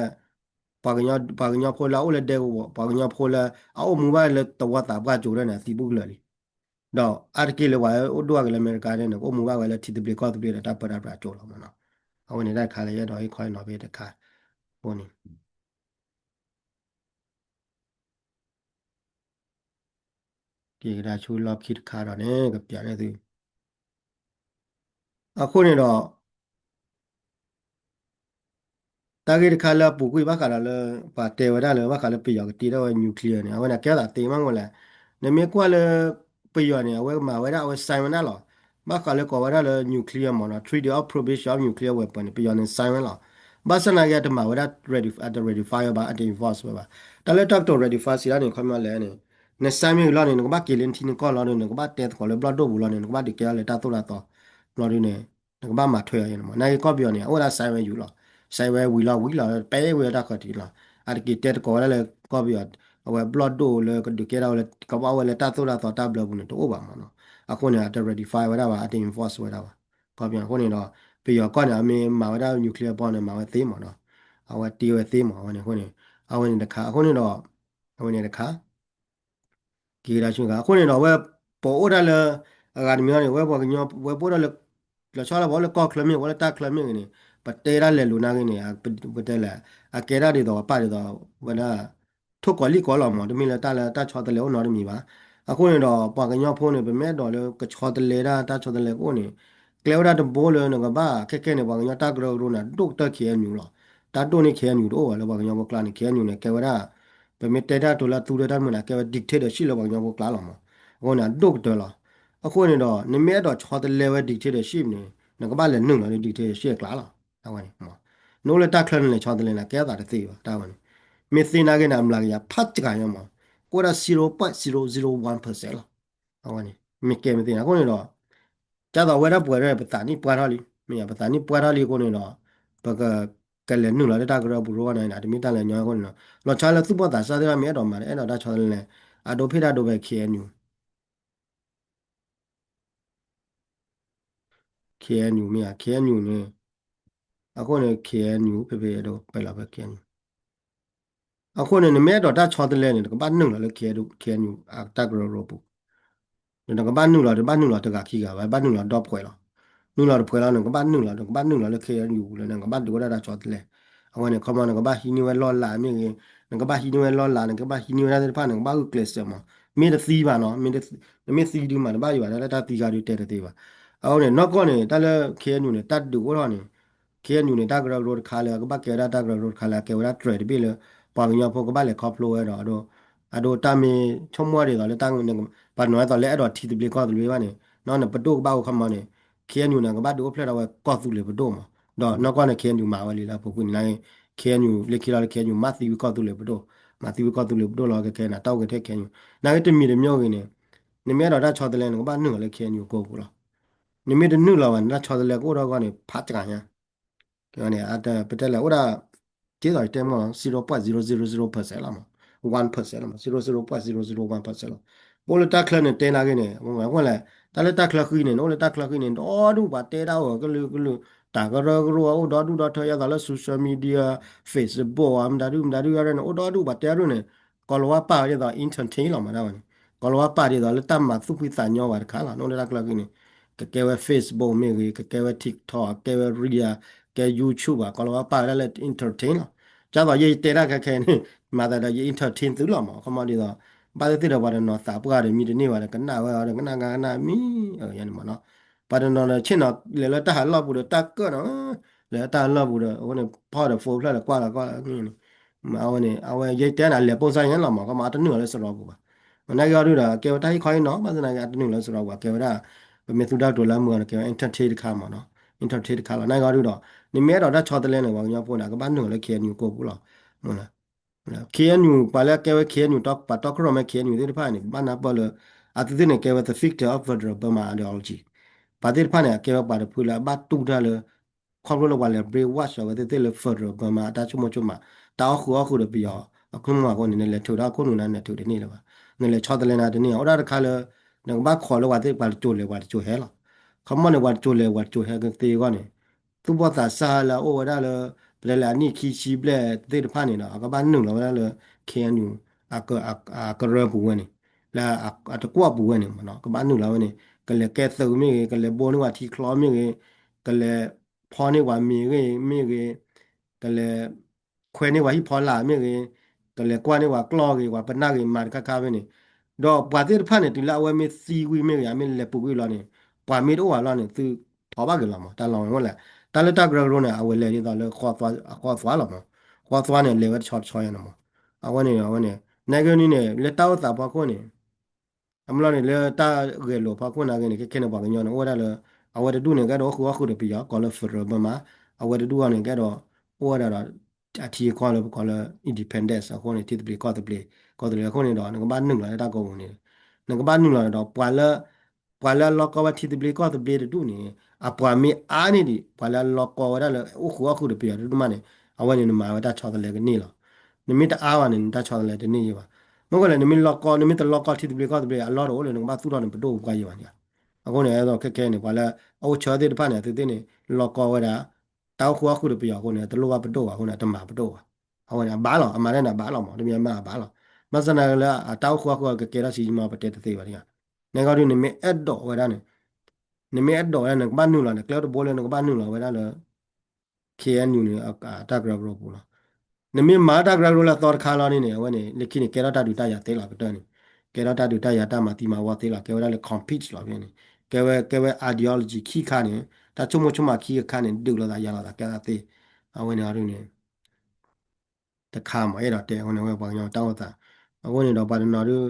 ပှၤကညီ ပှၤကညီဖိလၢအအိၣ်လၢဒဲကဝီၤ ပှၤကညီဖိလၢ အအိၣ်မူဘၣ်လၢတဝီသးပှၢ်ကၠိၤဒၣ်န့ၣ် အသံဘူးကလၢာ်လံ ဒီးအါတက့ၢ်လၢပှၤအိၣ်ဒိၣ်က့ၤလၢအမဲရကၤန့ၣ် ကအိၣ်မူဘၣ်ဝဲလၢထံသဘျ့ကီၢ်သဘျ့ဒီးတၢ်ပၢတၢ်ပြးကၠိၤလီၤမးနီၤ အဝဲန့ၣ်တၢ်တခါလၢယအဲၣ်ဒိးဟ့ၣ်ခီဟ့ၣ်နီၤဖဲတခါ အဃိန့ၣ် က့ၤကဒါဆူလီၢ်ခံတခါဒီးန့ၣ် ကပျးန့ၢ်သု အဃိန့ၣ်ဒီး တၢ်ဂ့ၢ်တခါလၢအပူၤကွံာ်ဘၣ်ဃးဒီးလၢ ပှၤတဲဝဲဒၣ်လၢဘၣ်ဃးလၢပယီၤကတ့ထီၣ်ဝဲ nuclear န့ၣ် အဝဲန့ၣ်ကဲသးသ့မးမ့ၢ်လဲၣ် နမ့ၢ်ကွၢ်လၢ ပယီၤန့ၣ် အဝဲမၤဝဲဒၣ် အဝဲ sign ဝဲဒၣ်လီၤ ဘၣ်ဃးလၢကိးဝဲဒၣ်လၢ nuclear မ့ၢ်နီၤ Treaty of Prohibition of Nuclear Weapon န့ၣ် ပယီၤန့ၣ် sign ဝဲလီၤ ဘၣ်ဆၣ်နာ်က့ အတမၤဝဲဒၣ် ratif- အတ ratify ဝဲဘၣ် အတ enforce ဝဲဘၣ် တၢ်လၢတၢ်ကတိၤ ratify စံးဒၣ်န့ၣ် ခီပညီလဲၣ်န့ၣ် န sign မ့ၢ်ဂ့ၤလီၤန့ၣ် နကဘၣ်က့ၤလၢနထံနကီၢ်လီၤဒီး နကဘၣ်တဲသကိးလၢဘျီၣ်ဒိၣ်ပူၤလီၤန့ၣ် နကဘၣ်ဒုးကဲထီၣ်လၢတၢ်သိၣ်တၢ်သီ ဘျီဒုန့ၣ် နကဘၣ်မၤထွဲအီၤန့ၣ်မး နာ်က့ကီၢ်ပယီၤန့ၣ် အအိၣ်ဒၣ် sign ဝဲယူၤလီၤ sign ဝဲဝံၤလီၤဝံၤလီၤ ပဲဝဲတၢ်ဃၢၤတံၢ်လီၤ အတက့ၤတဲသကိးဝဲဒၣ်လၢကီၢ်ပယီၤ အဝဲဘျီၣ်ဒိၣ်လၢကဒုးကဲထီၣ်ဝဲလၢ ကဘၣ်အိၣ်ဝဲလၢတၢ်သိၣ်တၢ်သီတၢ်ဘျၢပူၤန့ၣ် တအိၣ်ဘၣ်မးနီၤ အဃိန့ၣ် အတ ratify ဝဲဒၣ်ဘၣ် အတ enforce ဝဲဒၣ်ဘၣ် ကီၢ်ပယီၤအဃိန့ၣ်ဒီး ပယီၤကီၢ်န့ၣ် အမ့ၢ်မၤဝဲဒၣ် nuclear bomb န့ၣ် မၤဝဲသ့မးနီၤ အဝဲတ့ဝဲသ့မး အဝဲန့ၣ်အဃိန့ၣ် အဝဲန့ၣ်တခါ အဃိန့ၣ်ဒီး အဝဲန့ၣ်တခါ က့ၤကဒါဆူတခါ အဃိန့ၣ်ဒီး အဝဲ ပအိၣ်ဒၣ်လၢ အဂၤတမံၤန့ၣ် ဝဲပှၤကညီ ဝဲပအိၣ်ဒၣ်လၢ လီၤဆီဒၣ်ပှၤအိၣ်လၢကီၢ်ချၢမ့ၢ် ပှၤအိၣ်လၢတၢ်ချၢမ့ၢ်ဂ့ၤန့ၣ် ပတဲဒၣ်လဲၤလိာ်နာ်ဂ့ၤန့ၣ် ပတဲလဲၣ် အကဲဒၣ်ဒ်သိးပပာ်ဒ်သိး ဝဲဒၣ် ထိၣ်ကီးလံၣ်ကီးလီၤမး တမ့ၢ်လၢတၢ်လၢတၢ်ဆီတလဲအိၣ်နီတမံၤဘၣ်. အဃိန့ၣ်ဒီး ပှၤကညီဖိန့ၣ် ပမ့ၢ်အဲၣ်ဒိးလၢကဆီတလဲဒၣ်တၢ်ဆီတလဲကအိၣ်န့ၣ် ကျဲဝဲဒၣ်တဘိလၢနကဘၣ် ခဲခဲန့ၣ် ပှၤကညီတၢ်ကရၢကရိန့ၣ် ဒိၣ်ကတၢၢ် K N U လီၤ. တၢ်ဒိၣ်န့ၢ် K N U တအိၣ်ဘၣ်လၢပှၤကညီဖိကျါန့ၣ် K N U န့ၣ် ကဲဝဲဒၣ် ပမ့ၢ်တဲတၢ်တိၤလၢသူဒဲတၢ်မုၢ်န့ၣ် ကဲဝဲ dictatorship လၢပှၤကညီဖိကျါလီၤမး. အဃိန့ၣ် အဒိၣ်ကတၢၢ်လီၤ. အဃိန့ၣ်ဒီး နမ့ၢ်အဲၣ်ဒိးဆီတလဲဝဲ dictatorship န့ၣ် နကဘၣ်လဲၤနုာ်လီၤလၢ dictatorship အကျါလီၤ. အဝဲန့ၣ် နအိၣ်လၢတၢ်ချၢနလဲၤဆီတလဲန့ၣ် ကဲအသးတသ့ဘၣ် တၢ်ဝဲန့ၣ်. မ့ၢ်သ့နာ်က့န့ၣ် အမျးကယၤဖးစှၤညါမး ကအိၣ်ဒၣ် zero point zero zero one percent လီၤ. အဝဲန့ၣ် မ့ၢ်ကဲမ့ၢ်သ့န့ၣ် အဃိန့ၣ်ဒီး ဒ်သိးဝဲဒၣ်ပှဲၤထီၣ် ပသးနံၣ်ပှဲၤထီၣ်လံ မ့ၢ်ယါ ပသးနံၣ်ပှဲၤထီၣ်လံအဃိန့ၣ်ဒီး ပက ကလဲၤနုာ်လီၤလၢတၢ်ကရၢပူၤတဂီၢ်န့ၣ် တမ့ၢ်တၢ်လၢညီအဃိန့ၣ်ဒီး လီၤဆီလၢသူၣ်ဘီၣ်သးစၢ်သ့ၣ်တဖၣ်မ့ၢ်အဲၣ်ဒိးမၤ အဲၣ်ဒိးတၢ်ဆီတလဲ အဒိဖ့ၣ်တၢ်ဒိဖဲ K N U K N U မ့ၢ်ယါ K N U န့ၣ် အဃိန့ၣ် K N U ဖဲဖဲဒိ ပဲလီၤဖဲ K N U အဃိန့ၣ် နမ့ၢ်အဲၣ်ဒိးတၢ်ဆီတလဲန့ၣ် နကဘၣ်နုာ်လီၤလၢ K N U အတၢ်ကရၢကရိပူၤ နကဘၣ်နုာ်လီၤ တဘၣ်နုာ်လီၤတဂၤခံဂၤဘၣ် ဘၣ်နုာ်လီၤဒီဖှဲးလီၤ. နုာ်လီၤတဖှဲးလီၤ နကဘၣ်နုာ်လီၤ နကဘၣ်နုာ်လီၤလၢ K N U ပူၤလၢ နကဘၣ်ဒုးအိၣ်ဒၣ်တၢ်ဆီတလဲ. အဝဲန့ၣ် ခီမီ နကဘၣ်ဟံးန့ၢ်ဝဲလီၢ်လၤမ့ၢ်ဂ့ၤ, နကဘၣ်ဟံးန့ၢ်ဝဲလီၢ်လၤ နကဘၣ်ဟံးန့ၢ်ဝဲဒၣ်သ့ၣ်တဖၣ် နကဘၣ်ဂုာ်ကျဲးစၢးမး. မ့ၢ်တသံဘၣ်နီၤ နမ့ၢ်သံဒုးမး တဘၣ်ယိၣ်ဘၣ် တၢ်လၢတၢ်သံဂၤဒုးတဲတသ့ဘၣ်. အဝဲန့ၣ် နီၢ်ကီၢ်န့ၣ် တၢ်လၢ K N U န့ၣ် တၢ်ဒုးအိၣ်ထီၣ်န့ၣ် K N U န့ၣ် တၢ်ကရၢကရိတခါလၢ ကဘၣ်ကဲဝဲဒၣ်တၢ်ကရၢကရိတခါလၢ အကဲဝဲဒၣ်တြဲၤတဘ့ၣ်လၢ ပှၤကညီဖိကဘၣ်လဲၤခီဖျိဝဲဒီး အဒိ အဒိတၢ်မ့ၢ်ဆိကမိၣ်ဒ်သိးလၢတၢ် ပှၤနီၤဒ်သိးလၢအဲၣ်ဒိးထံသဘျ့ကီၢ်သဘျ့ဘၣ်န့ၣ် နီၢ်နပဒိၣ်ကဘၣ်အိၣ်ခီမီန့ၣ် K N U န့ၣ် ကဘၣ်ဒုးအိၣ်ဖျဲၣ်ထီၣ်ဝဲကီၢ်သူလ့ၤပဒိၣ်မး. ဒီးနီၢ်ကီၢ်န့ၣ် K N U မၤဝဲလံလၢအပူၤကွံာ်န့ၣ် K N U လၢခံလီၤလၢ K N U မၤသံဝံၤကီၢ်သူလ့ၤပဒိၣ်, မၤသံဝံၤကီၢ်သူလ့ၤပဒိၣ်လီၤ ကဲကဲန့ၣ် တၢ်အိၣ်ကဲထဲ K N U နာ်က့တမံၤတမံၤဂ့ၤန့ၣ် နမ့ၢ်အဲၣ်ဒိးတၢ်ဆီတလဲ နကဘၣ်နုာ်လီၤလၢ K N U ကိပူၤလီၤ. နမ့ၢ်တနုာ်လီၤဘၣ်န့ၣ် တၢ်ဆီတလဲကအိၣ်ထီၣ်အဂီၢ်န့ၣ် ဖးစှၤညါ ကဲန့ၣ် ပတဲလဲၣ် အိၣ်ဒၣ် ဒ်သိးယတဲမ့ၢ် zero point zero zero zero percent လီၤမး, one percent လီၤမး, zero zero point zero zero one percent လီၤ. ပအိၣ်လၢတၢ်ချၢန့ၣ်တဲနာ်က့န့ၣ် အဃိလဲၣ် တၢ်လၢတၢ်ချၢဃံန့ၣ် နအိၣ်လၢတၢ်ချၢဃံန့ၣ် ဒီဒူၣ်ပှၤတဲတၢ်အိၣ်ကလုာ်ကလုာ်, တၢ်ကရၢကရိအိၣ်ဒီဒူၣ်ဒီထၢ ဒ်သိးလၢ social media, Facebook မတၤဒုမတၤဒုန့ၣ် အိၣ်ဒီဒူၣ်ပှၤတဲဒူၣ်န့ၣ် ကိၤလၤဝါပာ်ဝဲဒ်သိး entertain လီၤမး တၢ်ဝဲန့ၣ် ကိၤလၤဝါပာ်ဒ်သိးလၢတၢ်မၤသူၣ်ဖှံသးညီပှၤတခါလီၤ. နအိၣ်လၢတၢ်ချၢဃံန့ၣ် ကကဲဝဲ Facebook မ့ၢ်ဂ့ၤ, ကကဲဝဲ TikTok, ကဲဝဲ Reel, ကဲ YouTube ဘၣ်, ကိၤလၤဝါပာ်ဝဲဒၣ်လၢ entertain လီၤ. ဒ်သိးယတဲတၢ်ခဲခဲန့ၣ် မၤသးဒီးယ entertain သုလီၤမး, ခီမီဒ်သိး ဘၣ်သ့ၣ်သ့ၣ်ဒီးပှၤတနီၤသးပှၢ်ဒီးမံတန့ၢ်ဘၣ်ဒီး ကနၣ်ဝဲအီၤဒီး ကနၣ်ကနၣ်မံ ယဲန့ၣ်မးနီၤ. ပှၤတနီၤဒီးဆ့ၣ်နီၤလဲၤလၢတၢ်ဟးလီၢ်ပူၤဒီးတၢ်ကၢၣ်နီၤ, လဲၤလၢတၢ်ဟးလီၢ်ပူၤဒီး အဃိန့ၣ် ဖီၣ်ဒီး phone ဖျၢၣ်ဒီးကွၢ်လီၤကွၢ်လီၤန့ၣ် အဝဲန့ၣ် အဝဲယတဲနၤလဲၤပိၢ်စၢ်ယဲလီၤမး, ခီမီအတနုာ်လီၤလၢစရီပူၤဘၣ်. နာ်က့အီၤဒုဒီး ကဲဝဲတၢ်ဟ့ၣ်ခီဟ့ၣ်နီၤ ဘၣ်သနာ်က့ အတနုာ်လီၤလၢစရီပူၤ ကဲဝဲဒၣ် ပမ့ၢ်သူတၢ်ကတိၤလၢမုၢ်အီၤဒီး ကဲဝဲ entertain တခါမးနီၤ, entertain တခါလီၤ. နာ်က့အီၤဒုဒီး နမ့ၢ်အဲၣ်ဒိးတၢ်ဆီတလဲန့ၣ် ပှၤကညီဖိန့ၣ် အကဘၣ်နုာ်လီၤလၢ K N U ကိပူၤလီၤ. K N U ပှၤလၢအကဲဝဲ K N U ပှၤတီခိၣ်ရိၣ်မဲ K N U သ့ၣ်တဖၣ်န့ၣ် ကဘၣ်နၢ်ပၢၢ်လၢ အသုသ့ၣ်န့ၣ် ကဲဝဲ the victim of federal Burma ideology ပှၤသ့ၣ်တဖၣ်န့ၣ် အကဲဝဲပှၤတဖုလၢအဘၣ်တူၢ်တၢ်လၢ ခီဖျိလၢပှၤလဲၤ brainwash အဝဲသ့ၣ်သ့ၣ်လၢ federal Burma အတၢ်ဆိကမိၣ်ဆိကမး, တၢ်အီၣ်ဃုာ်အီၣ်ဃုာ်ဒီးပယီၤအခိၣ်နူာ်အဃိန့ၣ် နလဲၤထုးဒီးအခိၣ်နူာ်နၤ နလဲၤထုးတန့ၢ်လၢၤဘၣ်, နလဲၤဆီတလဲနၤတန့ၢ်, အိၣ်ဒၣ်တခါလၢ နကဘၣ်ခိးလၢပှၤသ့ၣ်ပှၤတစိၤလဲၤပှၤတစိၤဟဲလီၤ. ခီမီန့ၣ် ပှၤတစိၤလဲၤပှၤတစိၤဟဲကသ့အဂီၢ်န့ၣ် သူၣ်ဘီၣ်သးစၢ်လၢအအိၣ်ဝဲဒၣ်လၢ ပတဲလၢအနံၣ်ခံဆံဘျဲၣ်သ့ၣ်တဖၣ်န့ၣ်ဒီး အကဘၣ်နုာ်လီၤဝဲဒၣ်လၢ K N U အကရၢပူၤဝဲန့ၣ်, လၢအတကွီၣ်ပူၤဝဲန့ၣ်မးနီၤ, ကဘၣ်နုာ်လီၤဝဲန့ၣ် ကလဲၤကဲသုးမ့ၢ်ဂ့ၤ, ကလဲၤဘိန့ၢ်ပှၤထံချီမ့ၢ်ဂ့ၤ, ကလဲၤဖီန့ၢ်ပှၤမ့ၢ်ဂ့ၤ, မ့ၢ်ဂ့ၤ, ကလဲၤခွဲန့ၢ်ပှၤဟံၣ်ဖီလာ်မ့ၢ်ဂ့ၤ, ကလဲၤကွၢ်န့ၢ်ပှၤကျီၢ်ဂ့ၤ, ပှၤပနၢ်ဂ့ၤ မၤတခါခါဝဲန့ၣ်, ဒီးပှၤသ့ၣ်တဖၣ်န့ၣ် တုၤလၢအဝဲမ့ၢ်သံဝံၤမ့ၢ်ဂ့ၤ, အမ့ၢ်လဲၤပူၤကွံာ်လီၤန့ၣ် ပှၤမ့ၢ်တအိၣ်ဘၣ်လီၤန့ၣ် သုထီၣ်ဘၣ်က့ၤလီၤမး, တၢ်လီၤဝဲလၢ တၢ်လၢတၢ်ကရၢကရိန့ၣ် အဝဲလဲၤဒ်သိးလၢ ဃီသွါလီၤမး, ဃီသွါန့ၣ် လဲၤဝဲတဆီတဆီယဲန့ၣ်မး, အဝဲန့ၣ် အဝဲန့ၣ် နာ်က့န့ၣ် လၢတၢ်အိၣ်သးဖီခိၣ်န့ၣ် အမ့ၢ်လီၤန့ၣ် လၢတၢ်ဂဲၤလိာ်ဖီခိၣ်နာ်က့န့ၣ် ခဲခဲန့ၣ် ပှၤကညီန့ၣ် အိၣ်ဝဲဒၣ်လၢ အဝဲတဒူၣ်န့ၣ် ကအဲၣ်ဒိးအိၣ်ဃုာ်အီၣ်ဃုာ်ဒီးပယီၤ ကိးလၢ federal Burma, အဝဲတဒူၣ်အံၤန့ၣ် ကအဲၣ်ဒိးအိၣ်ဝဲဒၣ်ဒီး အထံအကီၢ်လၢပကိးလၢ independence အဃိန့ၣ် ထံသဘျ့ကီၢ်သဘျ့, ကီၢ်သဘျ့အဃိန့ၣ်ဒီး နကဘၣ်နုာ်လီၤလၢတၢ်ကိးပူၤန့ၣ်, နကဘၣ်နုာ်လီၤဒီး ပှၤလၢ ပှၤလၢအလီၢ်ကီဝဲထံသဘျ့ကီၢ်သဘျ့တဒူၣ်န့ၣ် အပှၤမ့ၢ်အါန့ၢ်ဒံး ပှၤလၢအလီၢ်ကီဝဲဒၣ်လၢအိၣ်ဃုာ်အီၣ်ဃုာ်ဒီးပယီၤတဒူၣ်မးန့ၣ် အဝဲန့ၣ်နမၤဝဲတၢ်ဆီတလဲကန့ၢ်လီၤ. နမ့ၢ်တအါဘၣ်န့ၣ် နတၢ်ဆီတလဲတန့ၢ်ယံၤဘၣ်. မ့ၢ်ကလဲၣ် နမ့ၢ်လီၢ်ကီ နမ့ၢ်တလီၢ်ကီထံသဘျ့ကီၢ်သဘျ့ အလီၢ်တအိၣ်လၢနကဘၣ်သူၣ်ထီၣ်နပဒိၣ်ပပှၢ်ယံၤဘၣ်န့ၣ်, အဃိန့ၣ် အဲၣ်ဒိးခဲခဲန့ၣ် ပှၤလၢအအိၣ်ဆၢသ့ၣ်တဖၣ်န့ၣ် အသုသ့ၣ်န့ၣ် လီၢ်ကီဝဲဒၣ် တၢ်အိၣ်ဃုာ်အီၣ်ဃုာ်ဒီးပယီၤအဃိန့ၣ် တလိၣ်ဘၣ်ပဒိၣ်ဘၣ်အဃိန့ၣ် တမၤပဒိၣ်ဘၣ်. အဝဲန့ၣ် အဘၣ်လီၤ အမၤတၢ်န့ၣ်အဘၣ်လီၤမး တမံၤမးအဘၣ်လီၤ. ဘၣ်ဆၣ်သနာ်က့လၢအတၢ်အိၣ်ဃုာ်အီၣ်ဃုာ်ကကဲထီၣ်ဆံးမး ပတဲတသ့ဘၣ်န့ၣ်, နကီဒု နမ့ၢ်အဲၣ်ဒိးဝဲဒၣ်န့ၣ် နမ့ၢ်အဲၣ်ဒိးဝဲဒၣ် နကဘၣ်နုာ်လီၤန့ၣ် ကျဲတဘိလၢနကဘၣ်နုာ်လီၤဝဲဒၣ်လၢ K N U န့ၣ် တၢ်ကရၢကရိပူၤလီၤ. နမ့ၢ်မၤတၢ်ကရၢကရိလၢအသီတခါလီၤန့ၣ် အဝဲန့ၣ် လၢခံန့ၣ် ကဲထီၣ်တၢ်ဒုးတၢ်ယၤသ့လီၤကတၢၢ်န့ၣ်, ကဲထီၣ်တၢ်ဒုးတၢ်ယၤတၢ်မၤသံမၤဝီသ့လီၤ ကဲဝဲဒၣ်လၢ compete လီၤဖဲန့ၣ်, ကဲဝဲ ကဲဝဲ ideology ခံခါန့ၣ် တၢ်ဆိကမိၣ်ဆိကမးခံခါန့ၣ် ဒုးလိာ်သးယၤလိာ်သးကဲသးသ့, အဝဲန့ၣ်အီၤဒုန့ၣ် တခါမး အဲၣ်ဒိးတဲအဃိန့ၣ် ဝဲပှၤကညီတၢ်အိၣ်သး, အဃိန့ၣ်ဒီးပှၤတနီၤဒုး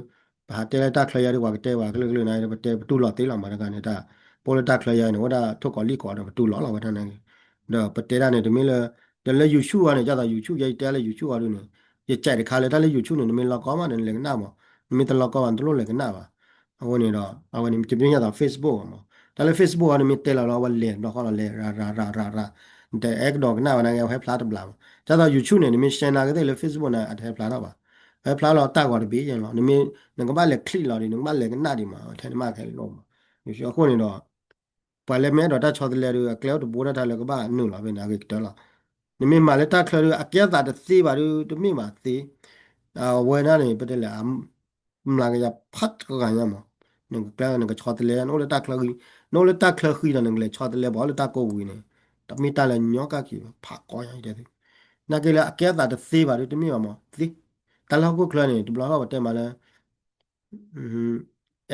ပဟးတဲလၢတၢ်ချၢယါဒုး ပှၤကတဲပှၤကလုာ်ကလုာ်န့ၣ် ပတဲပတူၢ်လိာ်သ့လီၤမး တဂၤန့ၣ် တၢ် ပအိၣ်လၢတၢ်ချၢယါန့ၣ် အိၣ်ဒၣ်ထိၣ်ကိးလံၣ်ကိးဒီးပတူၢ်လိာ်လီၤဝဲတၢ်န့ၣ်, ဒီးပတဲတၢ်န့ၣ် တမ့ၢ်လၢ ဒီးလၢ YouTube အီၤန့ၣ် ဒ်သိး YouTube ယဲယတဲလၢ YouTube အီၤဒုးန့ၣ် ယကဲးတခါလၢတၢ်လၢ YouTube န့ၣ် နမ့ၢ်လီၤကီမးဒီးနလဲၤကနၣ်မး, နမ့ၢ်တလီၤကီဘၣ် နတလိၣ်လဲၤကနၣ်ဘၣ်. အဃိန့ၣ်ဒီး အဝဲန့ၣ် တမ့ၢ်ဒ်သိး Facebook မး, တၢ်လၢ Facebook အီၤ နမ့ၢ်တဲလီၤလီၤ အဝဲလဲၤတဘျီဃီလီၤ လဲၤရၤရၤရၤရၤရၤ, နတအဲၣ်ကဒီးကနၣ်ဘၣ်နာ်က့ အဝဲဟဲဖျါတဘျီမး, ဒ်သိး YouTube န့ၣ် နမ့ၢ် share နာ်က့သ့ၣ်လၢ Facebook န့ၣ် အတဟဲဖျါထီၣ်ဘၣ်, ဟဲဖျါလီၤတၢ်ဂီၤတဘ့ၣ်ယဲလီၤ, နမ့ၢ် နကဘၣ်လဲၤ click လီၤဒီး နကဘၣ်လဲၤကနၣ်ဒံးမး ထဲနမ့ၢ်ခဲလၢာ်မး, အဃိန့ၣ်ဒီး ပှၤလၢမ့ၢ်အဲၣ်ဒိးတၢ်ဆီတလဲဒီး အကျဲအိၣ်တဘိတၢ်တၢ်လၢကဘၣ်နုာ်လီၤဖဲန့ၣ် အဂ့ၤကတၢၢ်လီၤ. နမ့ၢ်မၤလၢတၢ်ချၢဒီး အကဲအသးတသ့ဘၣ်ဒီး တမ့ၢ်ဘၣ်သ့, အဝဲဒၣ်န့ၣ် ပတဲလဲၣ် မျးကယၤဖးတဂၤညါမး, နကကျဲ နကဆီတလဲ နအိၣ်လၢတၢ်ချၢဃံ, နအိၣ်လၢတၢ်ချၢဃံဒီး နကလဲၤဆီတလဲဘၣ်လၢတၢ်ကိးဝံၤန့ၣ် တမ့ၢ်တၢ်လၢညီကၣ်က့ၤ ဖးကီညါတဲသ့, နာ်က့လၢအကဲအသးတသ့ဘၣ်ဒီး တမ့ၢ်ဘၣ်မးသ့, တၢ်လၢဟီၣ်ခိၣ်ချၢန့ၣ် တဘျီဃီပတဲမးလၢ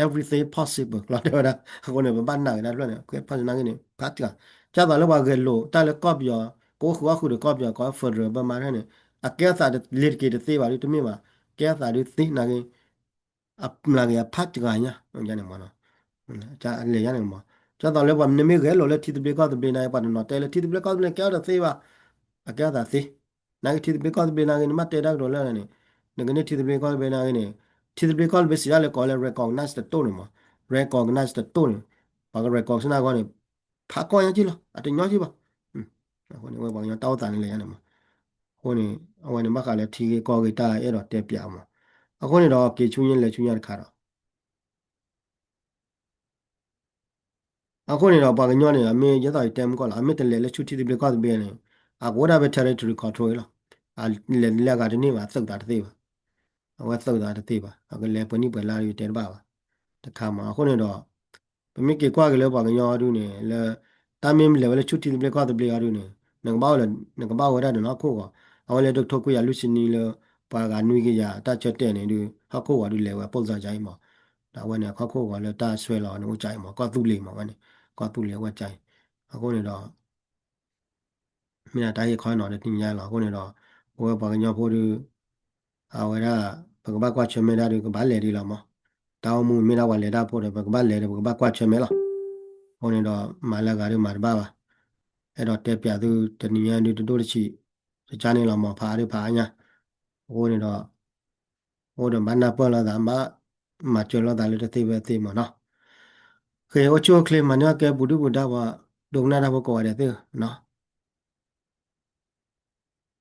everything possible ကျီတဲဝဲဒၣ်, အဃိန့ၣ် ပဘၣ်နာ်က့ၤတၢ်တဖျၢၣ်န့ၣ် အကဲ possible နာ်က့န့ၣ် ဖးတဂၤ, ဒ်သိးလၢပှၤဂဲၤလိာ်တၢ်လၢကီၢ်ပယီၤ ကအိၣ်ဃုာ်အီၣ်ဃုာ်ဒီးကီၢ်ပယီၤ ကီၢ် federal ဘၣ်မးတဖၣ်န့ၣ် အကဲအသးတလ့ၤတက့ၤတသ့ဘၣ်ဒီး တမ့ၢ်ဘၣ်, ကဲအသးဒုးသ့နာ်က့ အမျးကယၤဖးတဂၤညါန့ၣ်မး, လဲၤယါန့ၣ်မး, ဒ်သိးလၢပှၤနမ့ၢ်ဂဲၤလိာ်လၢထံသဘျ့ကီၢ်သဘျ့နာ်က့ ပှၤတနီၤတဲလၢထံသဘျ့ကီၢ်သဘျ့န့ၣ် ကဲအီၤတသ့ဘၣ်, အကဲအသးသ့, နာ်က့ထံသဘျ့ကီၢ်သဘျ့နာ်က့ နဘၣ်တဲတၢ်ကတိၤလၢန့ၣ်, နကန့ၢ်ထံသဘျ့ကီၢ်သဘျ့နာ်က့န့ၣ်, ထံသဘျ့ကီၢ်သဘျ့စံးဒၣ်လၢကိးလၢ recognize တတိၢ်န့ၣ်မး, recognize တတိၢ်န့ၣ်, ပှၤက recognize စနၢ်ကီန့ၣ် ဖးကီညါက့လီၤ အတညီက့ဘၣ်, အဃိန့ၣ် ဝဲပှၤကညီတၢ်အိၣ်သးန့ၣ်လဲၤယါန့ၣ်မး, အဃိန့ၣ် အဝဲန့ၣ်ဘၣ်ဃးလၢထံဂ့ၢ်ကီၢ်ဂ့ၢ်တၢ်အဲၣ်ဒိးတဲပၠးမး, အဃိန့ၣ်ဒီး က့ၤဆူညါလဲၤဆူညါတခါဒီး အဃိန့ၣ်ဒီး ပှၤကညီန့ၣ် အမ့ၢ်ယဲသိးယတဲမုၢ်ကီၢ်လီၤ အမ့ၢ်တလဲၤလၢဆူထံသဘျ့ကီၢ်သဘျ့န့ၣ် အကအိၣ်ဒၣ်ဖဲ territory control လီၤ, အလဲၤလဲၤအဂၤတန့ၢ်ဘၣ် သုးသးတသ့ဘၣ်, အဝဲသုးသးတသ့ဘၣ် အကလဲၤပှဲၤနံၣ်ပှဲၤလါဒီးတဲတဘၣ်ဘၣ်, တခါမး အဃိန့ၣ်ဒီး ပမ့ၢ်က့ၤကွၢ်က့ၤလၢပှၤကညီဒုးန့ၣ် လၢ တၢ်မ့ၢ်လဲၤဝဲလၢဆူထံသဘျ့ကီၢ်သဘျ့အီၤဒုးန့ၣ် နကဘၣ်အိၣ်လၢ နကဘၣ်အိၣ်ဝဲဒၣ်န့ၣ်လီၤ ဟီၣ်ခိၣ်ဂီၤ, အဝဲလၢတကထိခွံကယၤလွံၢ်ဆံနံၣ်လၢ ပှၤဂၤနွံကယၤတၢ်ဆၢတဲာ်န့ၣ်ဒုး ဟီၣ်ခိၣ်ဂီၤဒုးလဲၤဝဲ ပိၢ်စၢ်ယါအံၤမး, ဒီးအဝဲန့ၣ် ဟီၣ်ခိၣ်ဂီၤလၢတၢ်ဆွဲလီၤန့ၣ်အိၣ်ကၠါအံၤမး ကီၢ်သူလ့ၤမးဝဲန့ၣ်, ကီၢ်သူလ့ၤအိၣ်ကၠါအံၤ, အဃိန့ၣ်ဒီး မ့ၢ်ဒၣ်တၢ်ဟ့ၣ်ခီနီၤတနံၤညါလီၤ အဃိန့ၣ်ဒီး ပဝဲပှၤကညီဖိဒုး အဝဲဒၣ် ပကဘၣ်ကွၢ်ဆၢၣ်မဲာ်ဒၣ်ဒုး ကဘၣ်လဲၤဒ်လီၤမး, တၢ်အိၣ်မူမ့ၢ်ဒၣ်ပှၤလဲၤတၢ်ဖိဒီး ပကဘၣ်လဲၤဒီး ပကဘၣ်ကွၢ်ဆၢၣ်မဲာ်လီၤ, အဃိန့ၣ်ဒီး မၤလၢအဂၤဒုးမၤတဘၣ်ဘၣ်, အဲၣ်ဒိးတဲပၠးသုတနံၤညါဒုးတဒိၣ်တဆံး, တကါန့ၣ်လီၤမး ဖးအါဒုးဖးအါညါ, အဃိန့ၣ်ဒီး အိၣ်ဒီးဘၣ်နၢ်ပၢၢ်လိာ်သး ဘၣ်မၤစၢၤလိာ်သးလၢတသ့ဖဲသ့မးနီၤ, ဃ့အိၣ်ဆူၣ်အိၣ်ချ့ မၤန့ၢ်အီၣ်ကဲပူၤဒုၣ်ပူၤဒါပှၤ ဒိကနၣ်တၢ်ဖိကိးဂၤဒဲးသ့ၣ်ဧၢနီၤ,